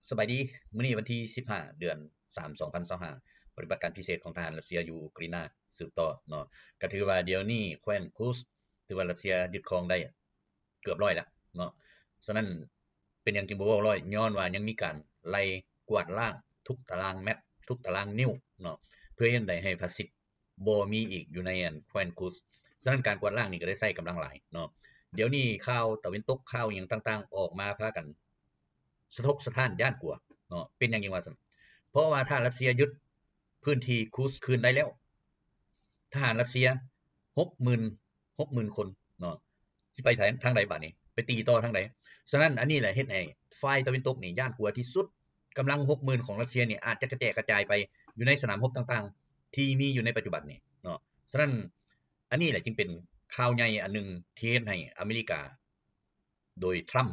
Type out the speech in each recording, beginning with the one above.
ສະບາຍດີ, ມື້ນີ້ວັນທີສິບຫ້າ ເດືອນສາມ ສອງພັນຊາວຫ້າ ປະຕິບັດການພິເສດຂອງທະຫານຣັດເຊຍຢູ່ອູກຣາຍນາສືບຕໍ່ເນາະ. ກະຖືວ່າດຽວນີ້ແຂວນຄູສ ຖືວ່າຣັດເຊຍຍຶດຄອງໄດ້ເກືອບຮ້ອຍແລ້ວເນາະ. ສະນັ້ນເປັນຫຍັງຈຶ່ງບໍ່ເວົ້າຮ້ອຍ? ຍ້ອນວ່າຍັງມີການໄລ່ກວາດລ້າງທຸກຕາລາງແມັບ ທຸກຕາລາງນິ້ວເນາະ ເພື່ອເຮັດໃດໃຫ້ຟາຊິດບໍ່ມີອີກຢູ່ໃນອັນແຂວນຄູສ. ສະນັ້ນການກວາດລ້າງນີ້ກໍໄດ້ໃຊ້ກຳລັງຫຼາຍເນາະ. ດຽວນີ້ຂ່າວຕາເວັນຕົກ ຂ່າວຫຍັງຕ່າງໆອອກມາພາກັນ ສະທົກສະທ້ານຢ້ານກົວເນາະ. ເປັນຫຍັງຈຶ່ງວ່າຊັ້ນ? ເພາະວ່າຖ້າຣັດເຊຍຍຶດພື້ນທີ່ຄູສຄືນໄດ້ແລ້ວ ທະຫານຣັດເຊຍຫົກໝື່ນ ຫົກໝື່ນຄົນເນາະ ຊິໄປທາງໃດບາດນີ້? ໄປຕີຕໍ່ທາງໃດ? ສະນັ້ນອັນນີ້ແຫຼະເຮັດໃຫ້ຝ່າຍຕາເວັນຕົກນີ້ຢ້ານກົວທີ່ສຸດ. ກຳລັງຫົກໝື່ນຂອງຣັດເຊຍນີ້ອາດຈະກະແຈກກະຈາຍໄປຢູ່ໃນສະໜາມຮົບຕ່າງໆທີ່ມີຢູ່ໃນປັດຈຸບັນນີ້ເນາະ. ສະນັ້ນອັນນີ້ແຫຼະຈຶ່ງເປັນຂ່າວໃຫຍ່ອັນໜຶ່ງທີ່ເຮັດໃຫ້ອາເມລິກາ ໂດຍທຣຳ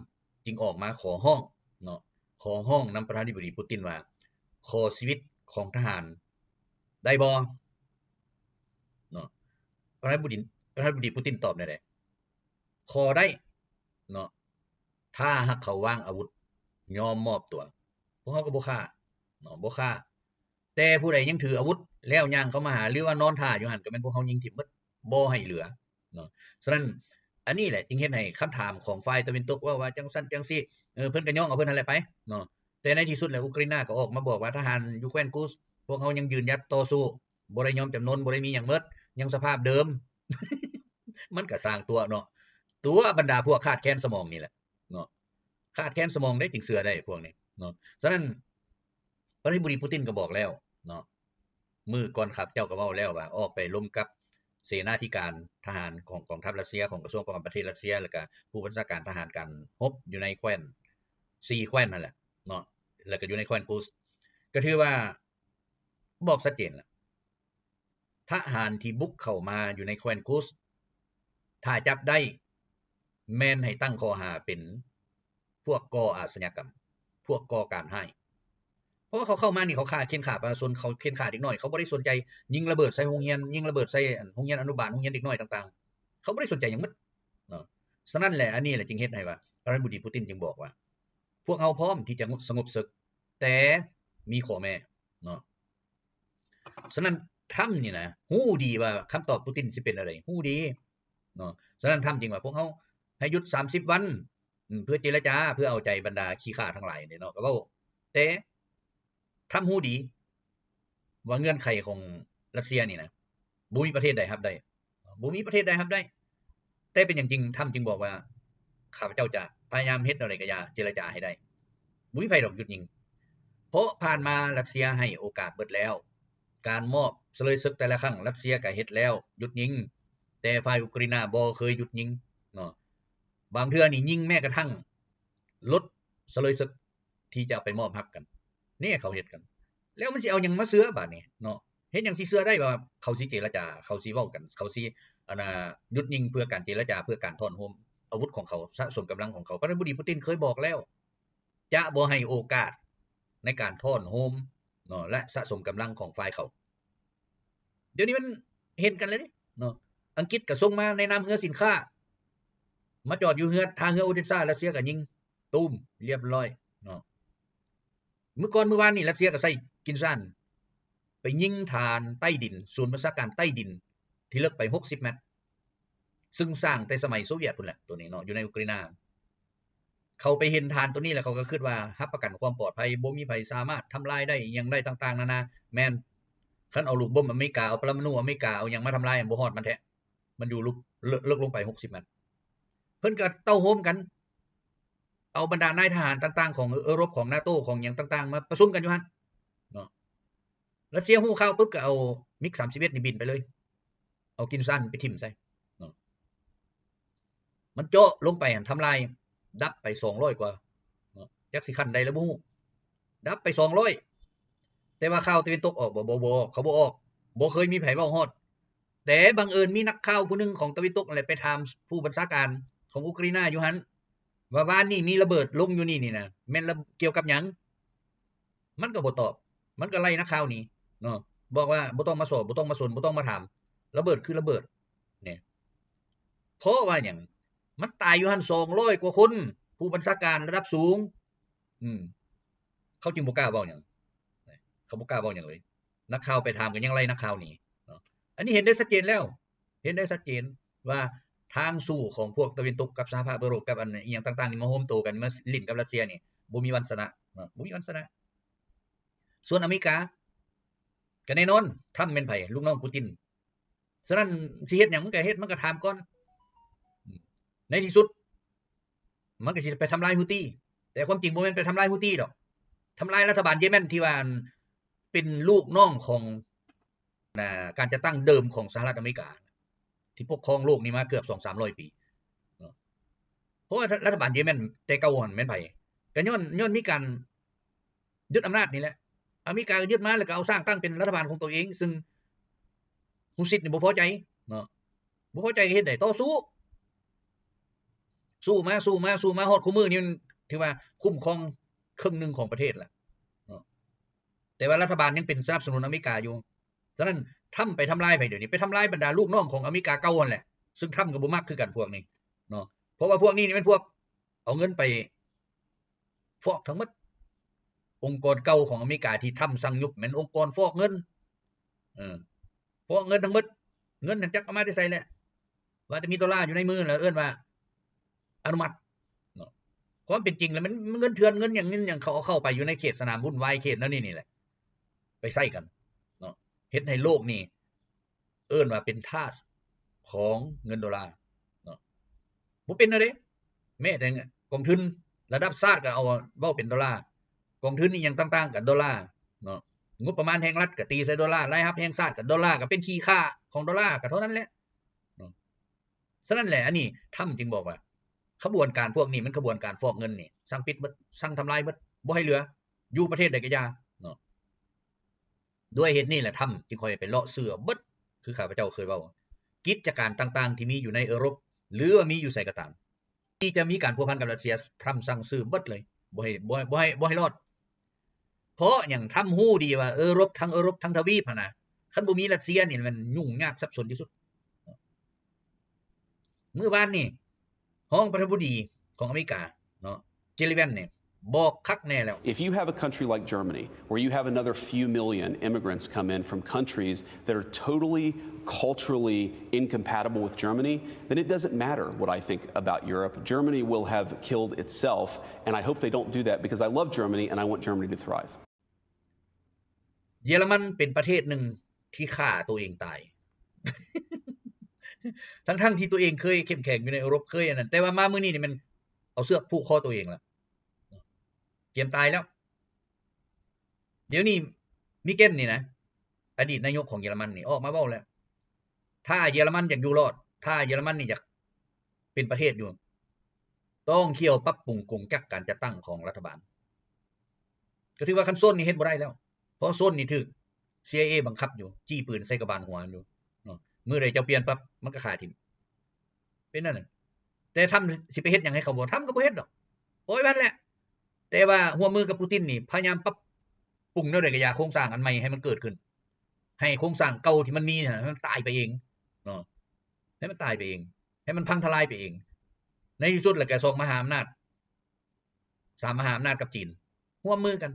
ຈຶ່ງອອກມາຂໍຮ້ອງເນາະ ຂໍຮ້ອງນຳປະທານາທິບໍດີປູຕິນວ່າ ຂໍຊີວິດຂອງທະຫານໄດ້ບໍ່ເນາະ. ປະທານາທິບໍດີ ປະທານາທິບໍດີປູຕິນຕອບແນວໃດ? ຂໍໄດ້ເນາະ ຖ້າຫາກເຂົາວາງອາວຸດ ຍອມມອບຕົວ ພວກເຮົາກໍບໍ່ຂ້າເນາະ ບໍ່ຂ້າ. ແຕ່ຜູ້ໃດຍັງຖືອາວຸດແລ້ວຍ່າງເຂົ້າມາຫາ ຫຼືວ່ານອນຖ້າຢູ່ຫັ້ນ ກໍແມ່ນພວກເຮົາຍິງຖິ້ມໝົດ ບໍ່ໃຫ້ເຫຼືອເນາະ. ສະນັ້ນອັນນີ້ແຫຼະຈຶ່ງເຮັດໃຫ້ຄຳຖາມຂອງຝ່າຍຕາເວັນຕົກເວົ້າວ່າຈັ່ງຊັ້ນຈັ່ງຊີ້ ເອີ ເພິ່ນກໍຍ້ອງເອົາເພິ່ນຫັ້ນແຫຼະໄປເນາະ. ແຕ່ໃນທີ່ສຸດແລ້ວ ອຸກຣາຍນາກໍອອກມາບອກວ່າ ທະຫານຢູ່ແຂວນກູສ ພວກເຮົາຍັງຢືນຢັດຕໍ່ສູ້ ບໍ່ໄດ້ຍອມຈຳນົນ ບໍ່ໄດ້ມີຫຍັງໝົດ ຍັງສະພາບເດີມ. ມັນກໍສ້າງຕົວະເນາະ ຕົວະບັນດາພວກຂາດແຄນສະໝອງນີ້ແຫຼະເນາະ. ຂາດແຄນສະໝອງເດ້ຈຶ່ງເຊື່ອໄດ້ພວກນີ້ເນາະ. ສະນັ້ນ ປະທານາທິບໍດີປູຕິນກໍບອກແລ້ວເນາະ ມື້ກ່ອນຂ້າພະເຈົ້າກໍເວົ້າແລ້ວວ່າ ອອກໄປລົມກັບເສນາທິການທະຫານຂອງກອງທັບຣັດເຊຍ ຂອງກະຊວງປ້ອງກັນປະເທດຣັດເຊຍ ແລ້ວກະຜູ້ບັນຊາການທະຫານການຮົບຢູ່ໃນແຂວນ ສີ່ແຂວນຫັ້ນແຫຼະເນາະ ແລ້ວກະຢູ່ໃນແຂວນກູສ ກໍຖືວ່າບອກຊັດເຈນລະ ທະຫານທີ່ບຸກເຂົ້າມາຢູ່ໃນແຂວນກູສ ຖ້າຈັບໄດ້ແມ່ນໃຫ້ຕັ້ງຂໍ້ຫາເປັນພວກກໍ່ອາຊະຍາກຳ ພວກກໍ່ການຮ້າຍ. ເພາະວ່າເຂົາເຂົ້າມານີ້ ເຂົາຂ້າ ເຂັນຂ້າປະຊາຊົນ ເຂົາເຂັນຂ້າເດັກນ້ອຍ ເຂົາບໍ່ໄດ້ສົນໃຈຍິງລະເບີດໃສ່ໂຮງຮຽນ ຍິງລະເບີດໃສ່ອັນໂຮງຮຽນອະນຸບານ ໂຮງຮຽນເດັກນ້ອຍຕ່າງໆ ເຂົາບໍ່ໄດ້ສົນໃຈຫຍັງໝົດເນາະ. ສະນັ້ນແຫຼະ ອັນນີ້ແຫຼະຈຶ່ງເຮັດໃຫ້ວ່າປະທານາທິບໍດີປູຕິນຈຶ່ງບອກວ່າ ພວກເຮົາພ້ອມທີ່ຈະສະຫງົບເສິກ ແຕ່ມີຂໍ້ແມ້ເນາະ. ສະນັ້ນທຣຳນີ້ນະ ຮູ້ດີວ່າຄຳຕອບປູຕິນຊິເປັນແນວໃດ ຮູ້ດີເນາະ. ສະນັ້ນທຣຳຈຶ່ງວ່າ ພວກເຮົາໃຫ້ຢຸດສາມສິບວັນ ເພື່ອເຈລະຈາ ເພື່ອເອົາໃຈບັນດາຂີ້ຂ້າທັງຫຼາຍນີ້ເນາະ ກໍເວົ້າ ແຕ່ທຣຳຮູ້ດີວ່າເງື່ອນໄຂຂອງຣັດເຊຍນີ້ນະ ບໍ່ມີປະເທດໃດຮັບໄດ້ ບໍ່ມີປະເທດໃດຮັບໄດ້. ແຕ່ເປັນຫຍັງຈຶ່ງ ທຣຳຈຶ່ງບອກວ່າ ຂ້າພະເຈົ້າຈະພະຍາຍາມເຮັດແນວໃດກໍຢ່າ ເຈລະຈາໃຫ້ໄດ້ ບໍ່ມີໃຜດອກຢຸດຍິງ. ເພາະຜ່ານມາຣັດເຊຍໃຫ້ໂອກາດເບິດແລ້ວ ການມອບສະເລີຍເສິກແຕ່ລະຄັ້ງ ຣັດເຊຍກໍເຮັດແລ້ວ ຢຸດຍິງ ແຕ່ຝ່າຍອຸກຣາຍນາບໍ່ເຄີຍຢຸດຍິງເນາະ. ບາງເທື່ອນີ້ຍິງແມ້ກະທັ່ງລົດສະເລີຍເສິກ ທີ່ຈະເອົາໄປມອບຮັບກັນ ນີ້ເຂົາເຮັດກັນ ແລ້ວມັນຊິເອົາຫຍັງມາເຊື່ອບາດນີ້ເນາະ. ເຮັດຫຍັງຊິເຊື່ອໄດ້ວ່າເຂົາຊິເຈລະຈາ ເຂົາຊິເວົ້າກັນ ເຂົາຊິ ອັນນ່າ ຢຸດຍິງເພື່ອການເຈລະຈາ ເພື່ອການທ້ອນໂຮມອາວຸດຂອງເຂົາ ສະສົມກຳລັງຂອງເຂົາ. ປະທານາທິບໍດີປູຕິນເຄີຍບອກແລ້ວ ຈະບໍ່ໃຫ້ໂອກາດໃນການທ້ອນໂຮມເນາະ ແລະ ສະສົມກຳລັງຂອງຝ່າຍເຂົາ. ດຽວນີ້ມັນເຫັນກັນແລ້ວເດ້ເນາະ ອັງກິດກໍສົ່ງມາໃນນາມເຮືອສິນຄ້າ ມາຈອດຢູ່ເຮືອ ທ່າເຮືອໂອເດຊາ ຣັດເຊຍກໍຍິງ ຕູມ ລຽບລ້ອຍເນາະ. ມື້ກ່ອນມື້ວານນີ້ ຣັດເຊຍກໍໃຊ້ກິນຊານ ໄປຍິງຖານໃຕ້ດິນ ສູນບັນຊາການໃຕ້ດິນ ທີ່ເລິກໄປຫົກສິບແມັດ ຊຶ່ງສ້າງແຕ່ສະໄໝໂຊວຽດພຸ້ນແຫຼະ ໂຕນີ້ເນາະ ຢູ່ໃນອຸກຣາຍນາ. ເຂົາໄປເຫັນຖານໂຕນີ້ແລ້ວ ເຂົາກໍຄິດວ່າຮັບປະກັນຄວາມປອດໄພ ບໍ່ມີໃຜສາມາດທຳລາຍໄດ້ ອີ່ຫຍັງໄດ້ຕ່າງໆນານາ. ແມ່ນ ຄັນເອົາລູກບົມອາເມລິກາ ເອົາປະລະມານູອາເມລິກາ ເອົາຫຍັງມາທຳລາຍ ບໍ່ຮອດມັນແທ້. ມັນຢູ່ເລິກ ເລິກ ເລິກລົງໄປຫົກສິບແມັດ. ເພິ່ນກໍເຕົ້າໂຮມກັນ ເອົາບັນດານາຍທະຫານຕ່າງໆຂອງເອີຣົບ ຂອງນາໂຕ ຂອງຫຍັງຕ່າງໆ ມາປະຊຸມກັນຢູ່ຫັ້ນເນາະ. ຣັດເຊຍຮູ້ຂ່າວປຶບ ກໍເອົາມິກສາມສິບເອັດນີ້ບິນໄປເລີຍ ເອົາກິນຊານໄປຖິ້ມໃສ່ເນາະ. ມັນເຈາະລົງໄປຫັ້ນ ທຳລາຍ ດັບໄປສອງຮ້ອຍກວ່າເນາະ ຈັກຊິຂັ້ນໃດແລ້ວບໍ່ຮູ້ ດັບໄປສອງຮ້ອຍ. ແຕ່ວ່າຂ່າວຕາເວັນຕົກອອກບໍ່? ບໍ່ ບໍ່ອອກ ເຂົາບໍ່ອອກ ບໍ່ເຄີຍມີໃຜເວົ້າຮອດ. ແຕ່ບັງເອີນມີນັກຂ່າວຜູ້ໜຶ່ງຂອງຕາເວັນຕົກນັ້ນແຫຼະ ໄປຖາມຜູ້ບັນຊາການຂອງອຸກຣາຍນາຢູ່ຫັ້ນ ວ່າວານນີ້ມີລະເບີດລົງຢູ່ນີ້ນີ້ນະ ແມ່ນລະ ກ່ຽວກັບຫຍັງ? ມັນກໍບໍ່ຕອບ ມັນກໍໄລ່ນັກຂ່າວໜີເນາະ ບອກວ່າບໍ່ຕ້ອງມາສອບ ບໍ່ຕ້ອງມາສົນ ບໍ່ຕ້ອງມາຖາມ ລະເບີດຄືລະເບີດນີ້. ເພາະວ່າຫຍັງ? ມັນຕາຍຢູ່ຫັ້ນສອງຮ້ອຍກວ່າຄົນ ຜູ້ບັນຊາການລະດັບສູງ ອືມ ເຂົາຈຶ່ງບໍ່ກ້າເວົ້າຫຍັງ ເຂົາບໍ່ກ້າເວົ້າຫຍັງເລີຍ. ນັກຂ່າວໄປຖາມກໍຍັງໄລ່ນັກຂ່າວໜີເນາະ. ອັນນີ້ເຫັນໄດ້ຊັດເຈນແລ້ວ ເຫັນໄດ້ຊັດເຈນວ່າທາງສູ້ຂອງພວກຕາເວັນຕົກກັບສະຫະພາບເອີຣົບ ກັບອັນອີ່ຫຍັງຕ່າງໆນີ້ ມາໂຮມໂຕກັນ ມາຫຼິ້ນກັບຣັດເຊຍນີ້ ບໍ່ມີວັນຊະນະເນາະ ບໍ່ມີວັນຊະນະ. ສ່ວນອາເມລິກາ ກໍແນ່ນອນ ທຳແມ່ນໃຜ? ລູກນ້ອງປູຕິນ. ສະນັ້ນ ຊິເຮັດຫຍັງມັນກໍເຮັດ ມັນກໍຖາມກ່ອນ. ໃນທີ່ສຸດ ມັນກໍຊິໄປທຳລາຍຮູ້ຕີ ແຕ່ຄວາມຈິງບໍ່ແມ່ນໄປທຳລາຍຮູ້ຕີດອກ ທຳລາຍລັດຖະບານເຢເມັນທີ່ວ່າ ອັນ ເປັນລູກນ້ອງຂອງ ນາ ການຈັດຕັ້ງເດີມຂອງສະຫະລັດອາເມລິກາ ທີ່ປົກຄອງໂລກນີ້ມາເກືອບສອງສາມຮ້ອຍປີເນາະ. ເພາະວ່າລັດຖະບານເຢເມັນແຕ່ເກົ່າຫັ້ນແມ່ນໃຜ? ກໍຍ້ອນ ຍ້ອນມີການ ຍຶດອຳນາດນີ້ແຫຼະ. ອາເມລິກາກໍຍຶດມາ ແລ້ວກໍເອົາສ້າງຕັ້ງເປັນລັດຖະບານຂອງຕົວເອງ ຊຶ່ງຮຸດຊິດນີ້ບໍ່ພໍໃຈເນາະ ບໍ່ພໍໃຈກໍເຮັດໃດ? ຕໍ່ສູ້ ສູ້ມາ ສູ້ມາ ສູ້ມາ ຮອດຄູ່ມື້ນີ້ ມັນຖືວ່າຄຸ້ມຄອງເຄິ່ງໜຶ່ງຂອງປະເທດລະເນາະ ແຕ່ວ່າລັດຖະບານຍັງເປັນສະໜັບສະໜູນອາເມລິກາຢູ່. ສະນັ້ນ ທຳໄປທຳລາຍໃຜດຽວນີ້? ໄປທຳລາຍບັນດາລູກນ້ອງຂອງອາເມລິກາເກົ່າຫັ້ນແຫຼະ ຊຶ່ງທຳກໍບໍ່ມັກຄືກັນພວກນີ້ເນາະ ເພາະວ່າພວກນີ້ນີ້ແມ່ນພວກ ເອົາເງິນໄປຟອກທັງໝົດ. ອົງກອນເກົ່າຂອງອາເມລິກາທີ່ທຳສັ່ງຍຸບແມ່ນອົງກອນຟອກເງິນ ເອີ ຟອກເງິນທັງໝົດ. ເງິນນັ້ນຈັກເອົາມາແຕ່ໃສແຫຼະ ວ່າແຕ່ມີໂດລາຢູ່ໃນມືແລ້ວເອີ້ນວ່າອະນຸມັດເນາະ. ຄວາມເປັນຈິງແລ້ວມັນເງິນເຖື່ອນ ເງິນຫຍັງ ເງິນຫຍັງ ເຂົາເອົາເຂົ້າໄປຢູ່ໃນເຂດສະໜາມວຸ້ນວາຍ ເຂດແນວນີ້ນີ້ແຫຼະ ໄປໃຊ້ກັນເນາະ ເຮັດໃຫ້ໂລກນີ້ ເອີ້ນວ່າເປັນທາດຂອງເງິນໂດລາເນາະ. ບໍ່ເປັນແນວໃດ ແມ້ແຕ່ກອງທຶນລະດັບຊາດກໍເອົາເວົ້າເປັນໂດລາ ກອງທຶນອີ່ຫຍັງຕ່າງໆກໍໂດລາເນາະ. ງົບປະມານແຫ່ງລັດກໍຕີໃສ່ໂດລາ ລາຍຮັບແຫ່ງຊາດກໍໂດລາ ກໍເປັນຂີ້ຂ້າຂອງໂດລາ ກໍເທົ່ານັ້ນແຫຼະເນາະ. ສະນັ້ນແຫຼະ ອັນນີ້ທຳຈຶ່ງບອກວ່າ ຂະບວນການພວກນີ້ມັນຂະບວນການຟອກເງິນນີ້ ສັ່ງປິດໝົດ ສັ່ງທຳລາຍໝົດ ບໍ່ໃຫ້ເຫຼືອ ຢູ່ປະເທດໃດກໍຢ່າເນາະ. ດ້ວຍເຫດນີ້ແຫຼະ ທຳຈຶ່ງຄ່ອຍໄປເລາະເຊື່ອເບິດ ຄືຂ້າພະເຈົ້າເຄີຍເວົ້າ ກິດຈະການຕ່າງໆທີ່ມີຢູ່ໃນເອີຣົບ ຫຼືວ່າມີຢູ່ໃສກໍຕາມ ທີ່ຈະມີການພົວພັນກັບຣັດເຊຍ ທຳສັ່ງຊື້ເບິດເລີຍ ບໍ່ໃຫ້ ບໍ່ ບໍ່ໃຫ້ ບໍ່ໃຫ້ລອດ. ເພາະຫຍັງ? ທຳຮູ້ດີວ່າເອີຣົບ ທັງເອີຣົບ ທັງທະວີບຫັ້ນນະ ຄັນບໍ່ມີຣັດເຊຍນີ້ ມັນຫຍຸ້ງຍາກສັບສົນທີ່ສຸດ. ມື້ວານນີ້ ຮອງປະທານາທິບໍດີຂອງອາເມລິກາເນາະ ເຈຣີແວນນີ້ ບອກຄັກແນ່ແລ້ວ. If you have a country like Germany, where you have another few million immigrants come in from countries that are totally culturally incompatible with Germany, then it doesn't matter what I think about Europe. Germany will have killed itself, and I hope they don't do that because I love Germany and I want Germany to thrive. ເຢຍລະມັນເປັນປະເທດໜຶ່ງທີ່ຂ້າຕົວເອງຕາຍ ທັງໆທີ່ຕົວເອງເຄີຍເຂັ້ມແຂງຢູ່ໃນເອີຣົບ ເຄີຍອັນນັ້ນ ແຕ່ວ່າມາມື້ນີ້ນີ້ແມ່ນເອົາເຊືອກຜູກຄໍຕົວເອງລະ ກຽມຕາຍແລ້ວ. ດຽວນີ້ມິເກັນນີ້ນະ ອະດີດນາຍົກຂອງເຢຍລະມັນນີ້ ອອກມາເວົ້າແລ້ວ ຖ້າເຢຍລະມັນຢາກຢູ່ລອດ ຖ້າເຢຍລະມັນນີ້ຢາກເປັນປະເທດຢູ່ ຕ້ອງຂ້ຽວປັບປຸງກົງຈັກການຈັດຕັ້ງຂອງລັດຖະບານ. ກໍຖືວ່າຄັນຊົນນີ້ເຮັດບໍ່ໄດ້ແລ້ວ ເພາະຊົນນີ້ຖືກ ຊີໄອເອ ບັງຄັບຢູ່ ຈີ້ປືນໃສ່ກະບານຫົວຢູ່ເນາະ ມື້ໃດເຈົ້າປ່ຽນປັບ ມັນກໍຂ້າຖິ້ມ ເປັນແນວນັ້ນ. ແຕ່ທຳຊິໄປເຮັດຫຍັງໃຫ້ເຂົາບໍ່? ທຳກໍບໍ່ເຮັດດອກ ປ່ອຍໄວ້ຫັ້ນແຫຼະ. ແຕ່ວ່າຮ່ວມມືກັບປູຕິນນີ້ ພະຍາຍາມປັບປຸງແນວໃດກໍຢ່າ ໂຄງສ້າງອັນໃໝ່ໃຫ້ມັນເກີດຂຶ້ນ ໃຫ້ໂຄງສ້າງເກົ່າທີ່ມັນມີຫັ້ນ ໃຫ້ມັນຕາຍໄປເອງເນາະ ໃຫ້ມັນຕາຍໄປເອງ ໃຫ້ມັນພັງທະລາຍໄປເອງ. ໃນທີ່ສຸດແລ້ວກໍສອງມະຫາອຳນາດ ສາມມະຫາອຳນາດກັບຈີນ ຮ່ວມມືກັນ.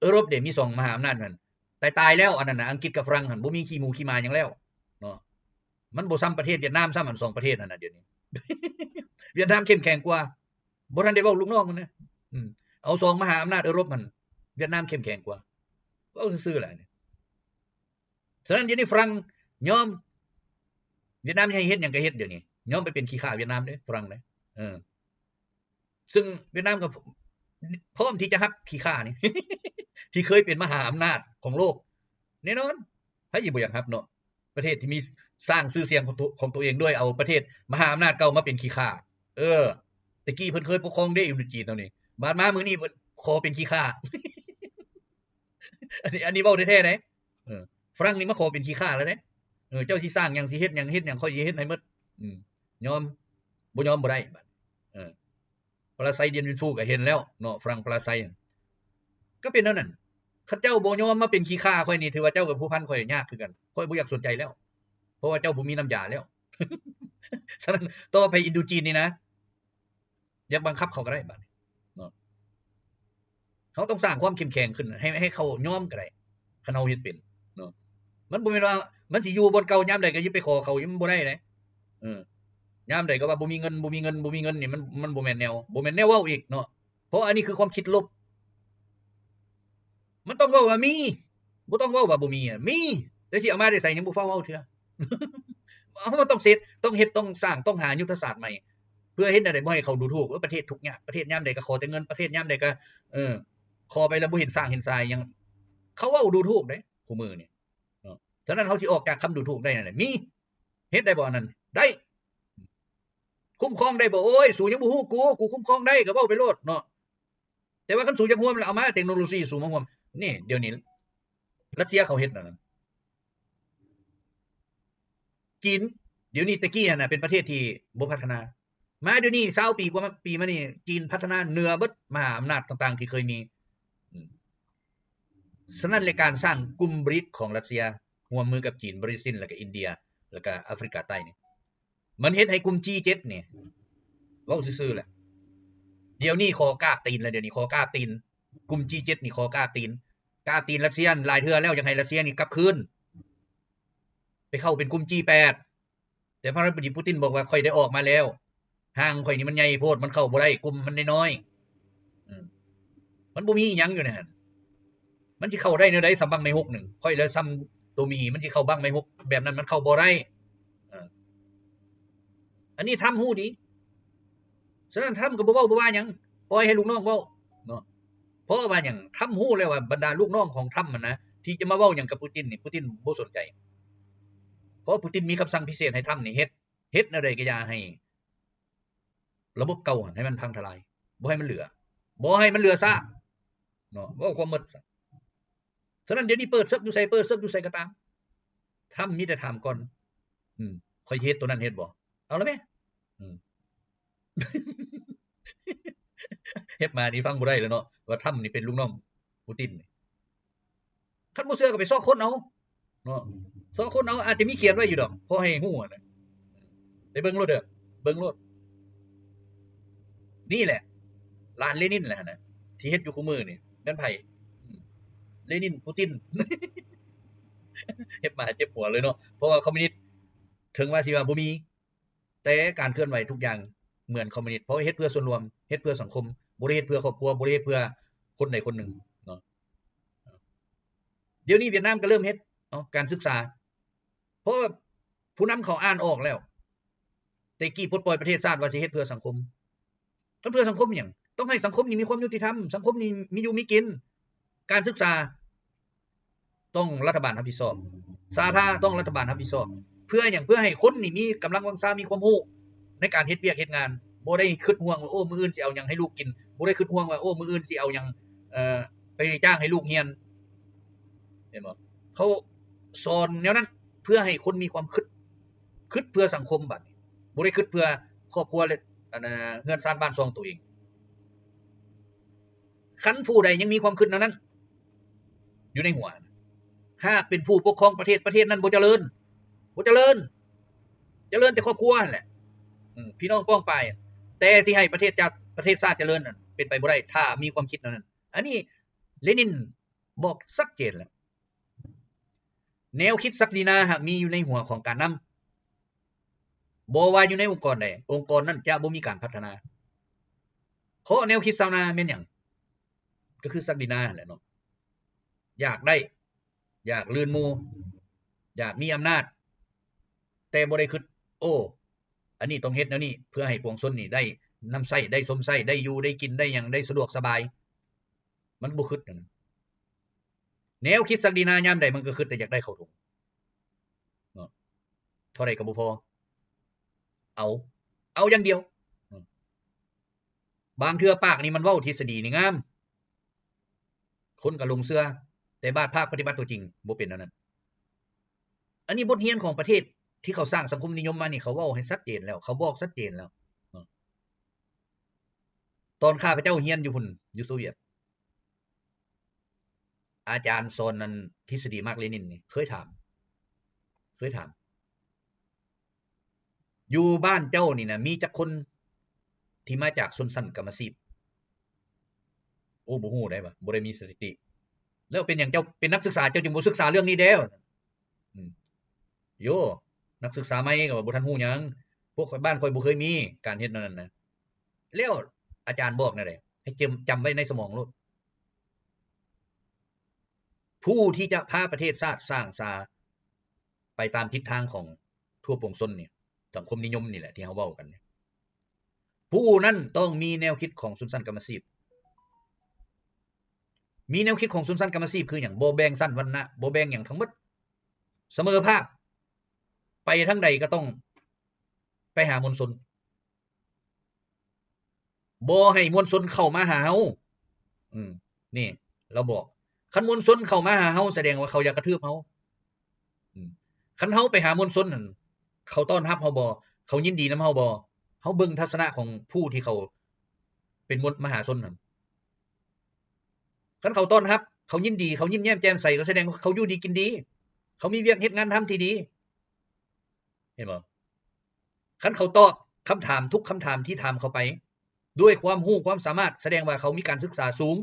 ເອີຣົບເດ ມີສອງມະຫາອຳນາດຫັ້ນ ຕາຍໆແລ້ວ ອັນນັ້ນນະ ອັງກິດກັບຝຣັ່ງຫັ້ນ ບໍ່ມີຂີ້ໝູຂີ້ໝາຫຍັງແລ້ວເນາະ. ມັນບໍ່ຊ່ຳປະເທດຫວຽດນາມຊ້ຳ ອັນສອງປະເທດຫັ້ນນະ ດຽວນີ້ ຫວຽດນາມເຂັ້ມແຂງກວ່າ. ບໍ່ທັນໄດ້ເວົ້າລູກນ້ອງມັນນະ ອືມ ເອົາສອງມະຫາອຳນາດເອີຣົບຫັ້ນ ຫວຽດນາມເຂັ້ມແຂງກວ່າ. ເວົ້າຊື່ໆແຫຼະ. ສະນັ້ນ ດຽວນີ້ຝຣັ່ງຍອມ ຫວຽດນາມໃຫ້ເຮັດຫຍັງກໍເຮັດ ດຽວນີ້ຍອມໄປເປັນຂີ້ຂ້າຫວຽດນາມເດ້ ຝຣັ່ງເດ້. ເອີ ຊຶ່ງຫວຽດນາມກໍພ້ອມທີ່ຈະຮັບຂີ້ຂ້ານີ້ ທີ່ເຄີຍເປັນມະຫາອຳນາດຂອງໂລກ ແນ່ນອນ. ໃຜຊິບໍ່ຢາກຮັບເນາະ ປະເທດທີ່ມີ ສ້າງຊື່ສຽງຂອງຕົວ ຂອງຕົວເອງດ້ວຍເອົາປະເທດມະຫາອຳນາດເກົ່າມາເປັນຂີ້ຂ້າ. ເອີ ແຕ່ກີ້ເພິ່ນເຄີຍປົກຄອງເດ້ ອິນໂດຈີນເຮົານີ້ ບາດມາມື້ນີ້ເພິ່ນຂໍເປັນຂີ້ຂ້າ. ອັນນີ້ ອັນນີ້ເວົ້າແທ້ໆເດ້. ເອີ ຝຣັ່ງນີ້ມາຂໍເປັນຂີ້ຂ້າແລ້ວເດ້. ເອີ ເຈົ້າຊິສ້າງຫຍັງ ຊິເຮັດຫຍັງ ເຮັດຫຍັງ ຂ້ອຍຊິເຮັດໃຫ້ໝົດ. ອືມ ຍອມ ບໍ່ຍອມບໍ່ໄດ້ບາດ. ເອີ ປາລາໄຊ ດຽນວິນຟູກໍເຫັນແລ້ວເນາະ ຝຣັ່ງປາລາໄຊ ກໍເປັນແນວນັ້ນ. ຄັນເຈົ້າບໍ່ຍອມມາເປັນຂີ້ຂ້າຂ້ອຍນີ້ ຖືວ່າເຈົ້າກັບຜູ້ພັນຂ້ອຍຍາກຄືກັນ ຂ້ອຍບໍ່ຢາກສົນໃຈແລ້ວ ເພາະວ່າເຈົ້າບໍ່ມີນ້ຳຢາແລ້ວ. ສະນັ້ນ ຕໍ່ໄປອິນໂດຈີນນີ້ນະ ຢາກບັງຄັບເຂົາກໍໄດ້ບາດນີ້ເນາະ. ເຮົາຕ້ອງສ້າງຄວາມເຂັ້ມແຂງຂຶ້ນ ໃຫ້ ໃຫ້ເຂົາຍອມກໍໄດ້ ຄັນເຮົາເຮັດເປັນເນາະ. ມັນບໍ່ແມ່ນວ່າມັນຊິຢູ່ບ່ອນເກົ່າ ຍາມໃດກໍຊິໄປຂໍເຂົາ ມັນບໍ່ໄດ້ເດ້. ເອີ ຍາມໃດກໍວ່າບໍ່ມີເງິນ ບໍ່ມີເງິນ ບໍ່ມີເງິນນີ້ ມັນ ມັນບໍ່ແມ່ນແນວ ບໍ່ແມ່ນແນວເວົ້າອີກເນາະ. ເພາະອັນນີ້ຄືຄວາມຄິດລົບ. ມັນຕ້ອງເວົ້າວ່າມີ ບໍ່ຕ້ອງເວົ້າວ່າບໍ່ມີ ມີ ແຕ່ຊິເອົາມາແຕ່ໃສຍັງບໍ່ຟ້າວເວົ້າເທື່ອ. ເຮົາຕ້ອງເຮັດ ຕ້ອງເຮັດ ຕ້ອງສ້າງ ຕ້ອງຫາຍຸດທະສາດໃໝ່ ເພື່ອເຮັດແນວໃດບໍ່ໃຫ້ເຂົາດູຖູກ ເອີ ປະເທດທຸກຍາກ ປະເທດຍາມໃດກໍຂໍແຕ່ເງິນ ປະເທດຍາມໃດກໍ ເອີ ຂໍໄປແລ້ວບໍ່ເຫັນສ້າງເຫັນສາຍຫຍັງ ເຂົາເວົ້າດູຖູກເດ້ ຄູ່ມື້ນີ້ເນາະ. ສະນັ້ນເຮົາຊິອອກຈາກຄຳດູຖູກໄດ້ນັ້ນແຫຼະ ມີ ເຮັດໄດ້ບໍ່ອັນນັ້ນ? ໄດ້. ຄຸ້ມຄອງໄດ້ບໍ່? ໂອ້ຍ ສູຍັງບໍ່ຮູ້ກູ ກູຄຸ້ມຄອງໄດ້ ກໍເວົ້າໄປໂລດເນາະ. ແຕ່ວ່າຄັນສູຢາກຮ່ວມແລ້ວ ເອົາມາເຕັກໂນໂລຊີສູມາຮ່ວມ. ນີ້ ດຽວນີ້ຣັດເຊຍເຂົາເຮັດແນວນັ້ນ. ຈີນ ດຽວນີ້ ແຕ່ກີ້ຫັ້ນນະເປັນປະເທດທີ່ບໍ່ພັດທະນາ ມາດຽວນີ້ຊາວປີກວ່າປີມານີ້ ຈີນພັດທະນາເໜືອເບິດມະຫາອຳນາດຕ່າງໆທີ່ເຄີຍມີ. ອືມ ສະນັ້ນແຫຼະ ການສ້າງກຸ່ມບຣິກຂອງຣັດເຊຍ ຮ່ວມມືກັບຈີນ, ບຣາຊິນ ແລ້ວກະອິນເດຍ ແລ້ວກະອາຟຣິກາໃຕ້ນີ້ ມັນເຮັດໃຫ້ກຸ່ມຈີເຈັດນີ້ ເວົ້າຊື່ໆແຫຼະ ດຽວນີ້ຂໍກາບຕີນແລ້ວ ດຽວນີ້ຂໍກາບຕີນ ກຸ່ມຈີເຈັດນີ້ຂໍກາບຕີນ ກາບຕີນຣັດເຊຍຫຼາຍເທື່ອແລ້ວ ຢາກໃຫ້ຣັດເຊຍນີ້ກັບຄືນ ໄປເຂົ້າເປັນກຸ່ມຈີແປດ ແຕ່ປະທານາທິບໍດີປູຕິນບອກວ່າ ຂ້ອຍໄດ້ອອກມາແລ້ວ ຮ່າງຂ້ອຍນີ້ມັນໃຫຍ່ໂພດ ມັນເຂົ້າບໍ່ໄດ້ ກຸ່ມມັນນ້ອຍໆ. ອືມ ມັນບໍ່ມີອີ່ຫຍັງຢູ່ໃນຫັ້ນ ມັນຊິເຂົ້າໄດ້ແນວໃດ ສ່ຳບັ້ງໄມ້ຫົກໜຶ່ງ ຂ້ອຍລະສ່ຳໂຕໝີ ມັນຊິເຂົ້າບັ້ງໄມ້ຫົກແບບນັ້ນ ມັນເຂົ້າບໍ່ໄດ້. ເອີ ອັນນີ້ທຳຮູ້ດີ ສະນັ້ນທຳກໍບໍ່ເວົ້າບໍ່ວ່າຫຍັງ ປ່ອຍໃຫ້ລູກນ້ອງເວົ້າເນາະ. ເພາະວ່າຫຍັງ? ທຳຮູ້ແລ້ວວ່າບັນດາລູກນ້ອງຂອງທຳຫັ້ນນະ ທີ່ຈະມາເວົ້າຫຍັງກັບປູຕິນນີ້ ປູຕິນບໍ່ສົນໃຈ ເພາະປູຕິນມີຄຳສັ່ງພິເສດໃຫ້ທຳນີ້ເຮັດ ເຮັດແນວໃດກໍຢ່າໃຫ້ລະບົບເກົ່າຫັ້ນໃຫ້ມັນພັງທະລາຍ ບໍ່ໃຫ້ມັນເຫຼືອ ບໍ່ໃຫ້ມັນເຫຼືອຊາກເນາະ ເວົ້າຄວາມໝົດ. ສະນັ້ນດຽວນີ້ເປີດເສິກຢູ່ໃສ ເປີດເສິກຢູ່ໃສກໍຕາມ ທຳມີແຕ່ຖາມກ່ອນ ອືມ ຂ້ອຍເຮັດໂຕນັ້ນເຮັດບໍ່? ເອົາລະແມ ອືມ ເຮັດມານີ້ຟັງບໍ່ໄດ້ແລ້ວເນາະ ວ່າທຳນີ້ເປັນລູກນ້ອງປູຕິນ. ຄັນບໍ່ເຊື່ອກໍໄປຊອກຄົ້ນເອົາເນາະ ຊອກຄົ້ນເອົາ ອາດຈະມີຂຽນໄວ້ຢູ່ດອກ ພໍໃຫ້ຮູ້ຫັ້ນນະ ໄປເບິ່ງໂລດເດີ ເບິ່ງໂລດ. ນີ້ແຫຼະ ຫຼານເລນິນແຫຼະຫັ້ນນະ ທີ່ເຮັດຢູ່ຄູ່ມື້ນີ້ ແມ່ນໃຜ? ເລນິນ ປູຕິນ ເຮັດມາເຈັບຫົວເລີຍເນາະ ເພາະວ່າຄອມມິວນິດ ເຖິງວ່າຊິວ່າບໍ່ມີ ແຕ່ການເຄື່ອນໄຫວທຸກຢ່າງເໝືອນຄອມມິວນິດ ເພາະເຮັດເພື່ອສ່ວນລວມ ເຮັດເພື່ອສັງຄົມ ບໍ່ໄດ້ເຮັດເພື່ອຄອບຄົວ ບໍ່ໄດ້ເຮັດເພື່ອຄົນໃດຄົນໜຶ່ງເນາະ. ດຽວນີ້ຫວຽດນາມກໍເລີ່ມເຮັດ ເອົາ ການສຶກສາ ເພາະວ່າຜູ້ນຳເຂົາອ່ານອອກແລ້ວ ແຕ່ກີ້ປົດປ່ອຍປະເທດຊາດວ່າຊິເຮັດເພື່ອສັງຄົມ ຄັນເພື່ອສັງຄົມຫຍັງ? ຕ້ອງໃຫ້ສັງຄົມນີ້ມີຄວາມຍຸຕິທຳ ສັງຄົມນີ້ມີຢູ່ມີກິນ ການສຶກສາ ຕ້ອງລັດຖະບານຮັບຜິດຊອບ ສາທາ ຕ້ອງລັດຖະບານຮັບຜິດຊອບ. ເພື່ອຫຍັງ? ເພື່ອໃຫ້ຄົນນີ້ມີກຳລັງວັງຊາ ມີຄວາມຮູ້ໃນການເຮັດວຽກເຮັດງານ ບໍ່ໄດ້ຄິດຫ່ວງວ່າ ໂອ້ ມື້ອື່ນຊິເອົາຫຍັງໃຫ້ລູກກິນ ບໍ່ໄດ້ຄິດຫ່ວງວ່າ ໂອ້ ມື້ອື່ນຊິເອົາຫຍັງ ເອີ ໄປຈ້າງໃຫ້ລູກຮຽນ ເຫັນບໍ່? ເຂົາສອນແນວນັ້ນ ເພື່ອໃຫ້ຄົນມີຄວາມຄິດ ຄິດເພື່ອສັງຄົມ ບາດນີ້ບໍ່ໄດ້ຄິດເພື່ອຄອບຄົວ ແລະ ອັນ ເຮືອນຊານບ້ານຊ່ອງໂຕເອງ. ຄັນຜູ້ໃດຍັງມີຄວາມຄິດແນວນັ້ນຢູ່ໃນຫົວ ຫາກເປັນຜູ້ປົກຄອງປະເທດ ປະເທດນັ້ນບໍ່ຈະເລີນ ບໍ່ຈະເລີນ ຈະເລີນແຕ່ຄອບຄົວຫັ້ນແຫຼະ ອືມ ພີ່ນ້ອງປ້ອງປາຍ. ແຕ່ຊິໃຫ້ປະເທດຈາດ ປະເທດຊາດຈະເລີນນັ້ນ ເປັນໄປບໍ່ໄດ້ ຖ້າມີຄວາມຄິດແນວນັ້ນ. ອັນນີ້ເລນິນບອກຊັດເຈນແລ້ວ ແນວຄິດສັກດິນາຫາກມີຢູ່ໃນຫົວຂອງການນຳ ບໍ່ວ່າຢູ່ໃນອົງກອນໃດ ອົງກອນນັ້ນຈະບໍ່ມີການພັດທະນາ. ເພາະແນວຄິດຊາວນາແມ່ນຫຍັງ? ກໍຄືສັກດິນາຫັ້ນແຫຼະເນາະ ຢາກໄດ້ ຢາກລື່ນໝູ່ ຢາກມີອຳນາດ ແຕ່ບໍ່ໄດ້ຄິດ ໂອ້ ອັນນີ້ຕ້ອງເຮັດແນວນີ້ ເພື່ອໃຫ້ປວງຊົນນີ້ໄດ້ນຳໃຊ້ ໄດ້ຊົມໃຊ້ ໄດ້ຢູ່ໄດ້ກິນ ໄດ້ຫຍັງ ໄດ້ສະດວກສະບາຍ. ມັນບໍ່ຄິດແນວນັ້ນ. ແນວຄິດສັກດີນາຍາມໃດມັນກໍຄິດແຕ່ຢາກໄດ້ເຂົ້າຖົງເນາະ ເທົ່າໃດກໍບໍ່ພໍ ເອົາ ເອົາຢ່າງດຽວ. ບາງເທື່ອປາກນີ້ມັນເວົ້າທິດສະດີນີ້ງາມ ຄົນກໍຫຼົງເຊື່ອ ແຕ່ບາດພາກປະຕິບັດຕົວຈິງບໍ່ເປັນແນວນັ້ນ. ອັນນີ້ບົດຮຽນຂອງປະເທດທີ່ເຂົາສ້າງສັງຄົມນິຍົມມານີ້ ເຂົາເວົ້າໃຫ້ຊັດເຈນແລ້ວ ເຂົາບອກຊັດເຈນແລ້ວເນາະ. ຕອນຂ້າພະເຈົ້າຮຽນຢູ່ພຸ້ນ ຢູ່ໂຊວຽດ ອາຈານສອນອັນທິດສະດີມາກເລນິນນີ້ ເຄີຍຖາມ ເຄີຍຖາມ ຢູ່ບ້ານເຈົ້ານີ້ນະ ມີຈັກຄົນທີ່ມາຈາກຊົນຊັ້ນກຳມະຊີບ? ຜູ້ບໍ່ຮູ້ໄດ໋ວ່າ ບໍ່ໄດ້ມີສະຖິຕິ. ແລ້ວເປັນຫຍັງເຈົ້າເປັນນັກສຶກສາ ເຈົ້າຈຶ່ງບໍ່ສຶກສາເລື່ອງນີ້ແດ່? ອືມ ໂຢ ນັກສຶກສາໃໝ່ກໍວ່າບໍ່ທັນຮູ້ຫຍັງ, ພວກຂ້ອຍ ບ້ານຂ້ອຍບໍ່ເຄີຍມີການເຮັດແນວນັ້ນນະ. ແລ້ວອາຈານບອກແນວໃດ? ໃຫ້ຈຳ ຈຳໄວ້ໃນສະໝອງໂລດ. ຜູ້ທີ່ຈະພາປະເທດຊາດສ້າງສາໄປຕາມທິດທາງຂອງທົ່ວປວງຊົນນີ້ ສັງຄົມນິຍົມນີ້ແຫຼະທີ່ເຮົາເວົ້າກັນນີ້ ຜູ້ນັ້ນຕ້ອງມີແນວຄິດຂອງຊົນຊັ້ນກຳມະຊີບ. ມີແນວຄິດຂອງຊົນຊັ້ນກຳມະຊີບຄືຫຍັງ? ບໍ່ແບ່ງຊັ້ນວັນນະ, ບໍ່ແບ່ງຫຍັງ, ທັງໝົດສະເໝີພາບ, ໄປທາງໃດກໍຕ້ອງໄປຫາມວນຊົນ. ບໍ່ໃຫ້ມວນຊົນເຂົ້າມາຫາເຮົາ. ອືມ ນີ້ລາວບອກ, ຄັນມວນຊົນເຂົ້າມາຫາເຮົາ ສະແດງວ່າເຂົາຢາກກະທືບເຮົາ. ອືມ ຄັນເຮົາໄປຫາມວນຊົນຫັ້ນ ເຂົາຕ້ອນຮັບເຮົາບໍ່? ເຂົາຍິນດີນຳເຮົາບໍ່? ເຮົາເບິ່ງທັດສະນະຂອງຜູ້ທີ່ເຂົາເປັນມວນ ມະຫາຊົນຫັ້ນ. ຄັນເຂົາຕ້ອນຮັບ, ເຂົາຍິນດີ, ເຂົາຍິ້ມແຍ້ມແຈ່ມໃສ, ກໍສະແດງວ່າເຂົາຢູ່ດີກິນດີ, ເຂົາມີວຽກເຮັດງານທຳທີ່ດີ. ເຫັນບໍ່? ຄັນເຂົາຕອບຄຳຖາມທຸກຄຳຖາມທີ່ຖາມເຂົາໄປ ດ້ວຍຄວາມຮູ້ຄວາມສາມາດ, ສະແດງວ່າເຂົາມີການສຶກສາສູງ.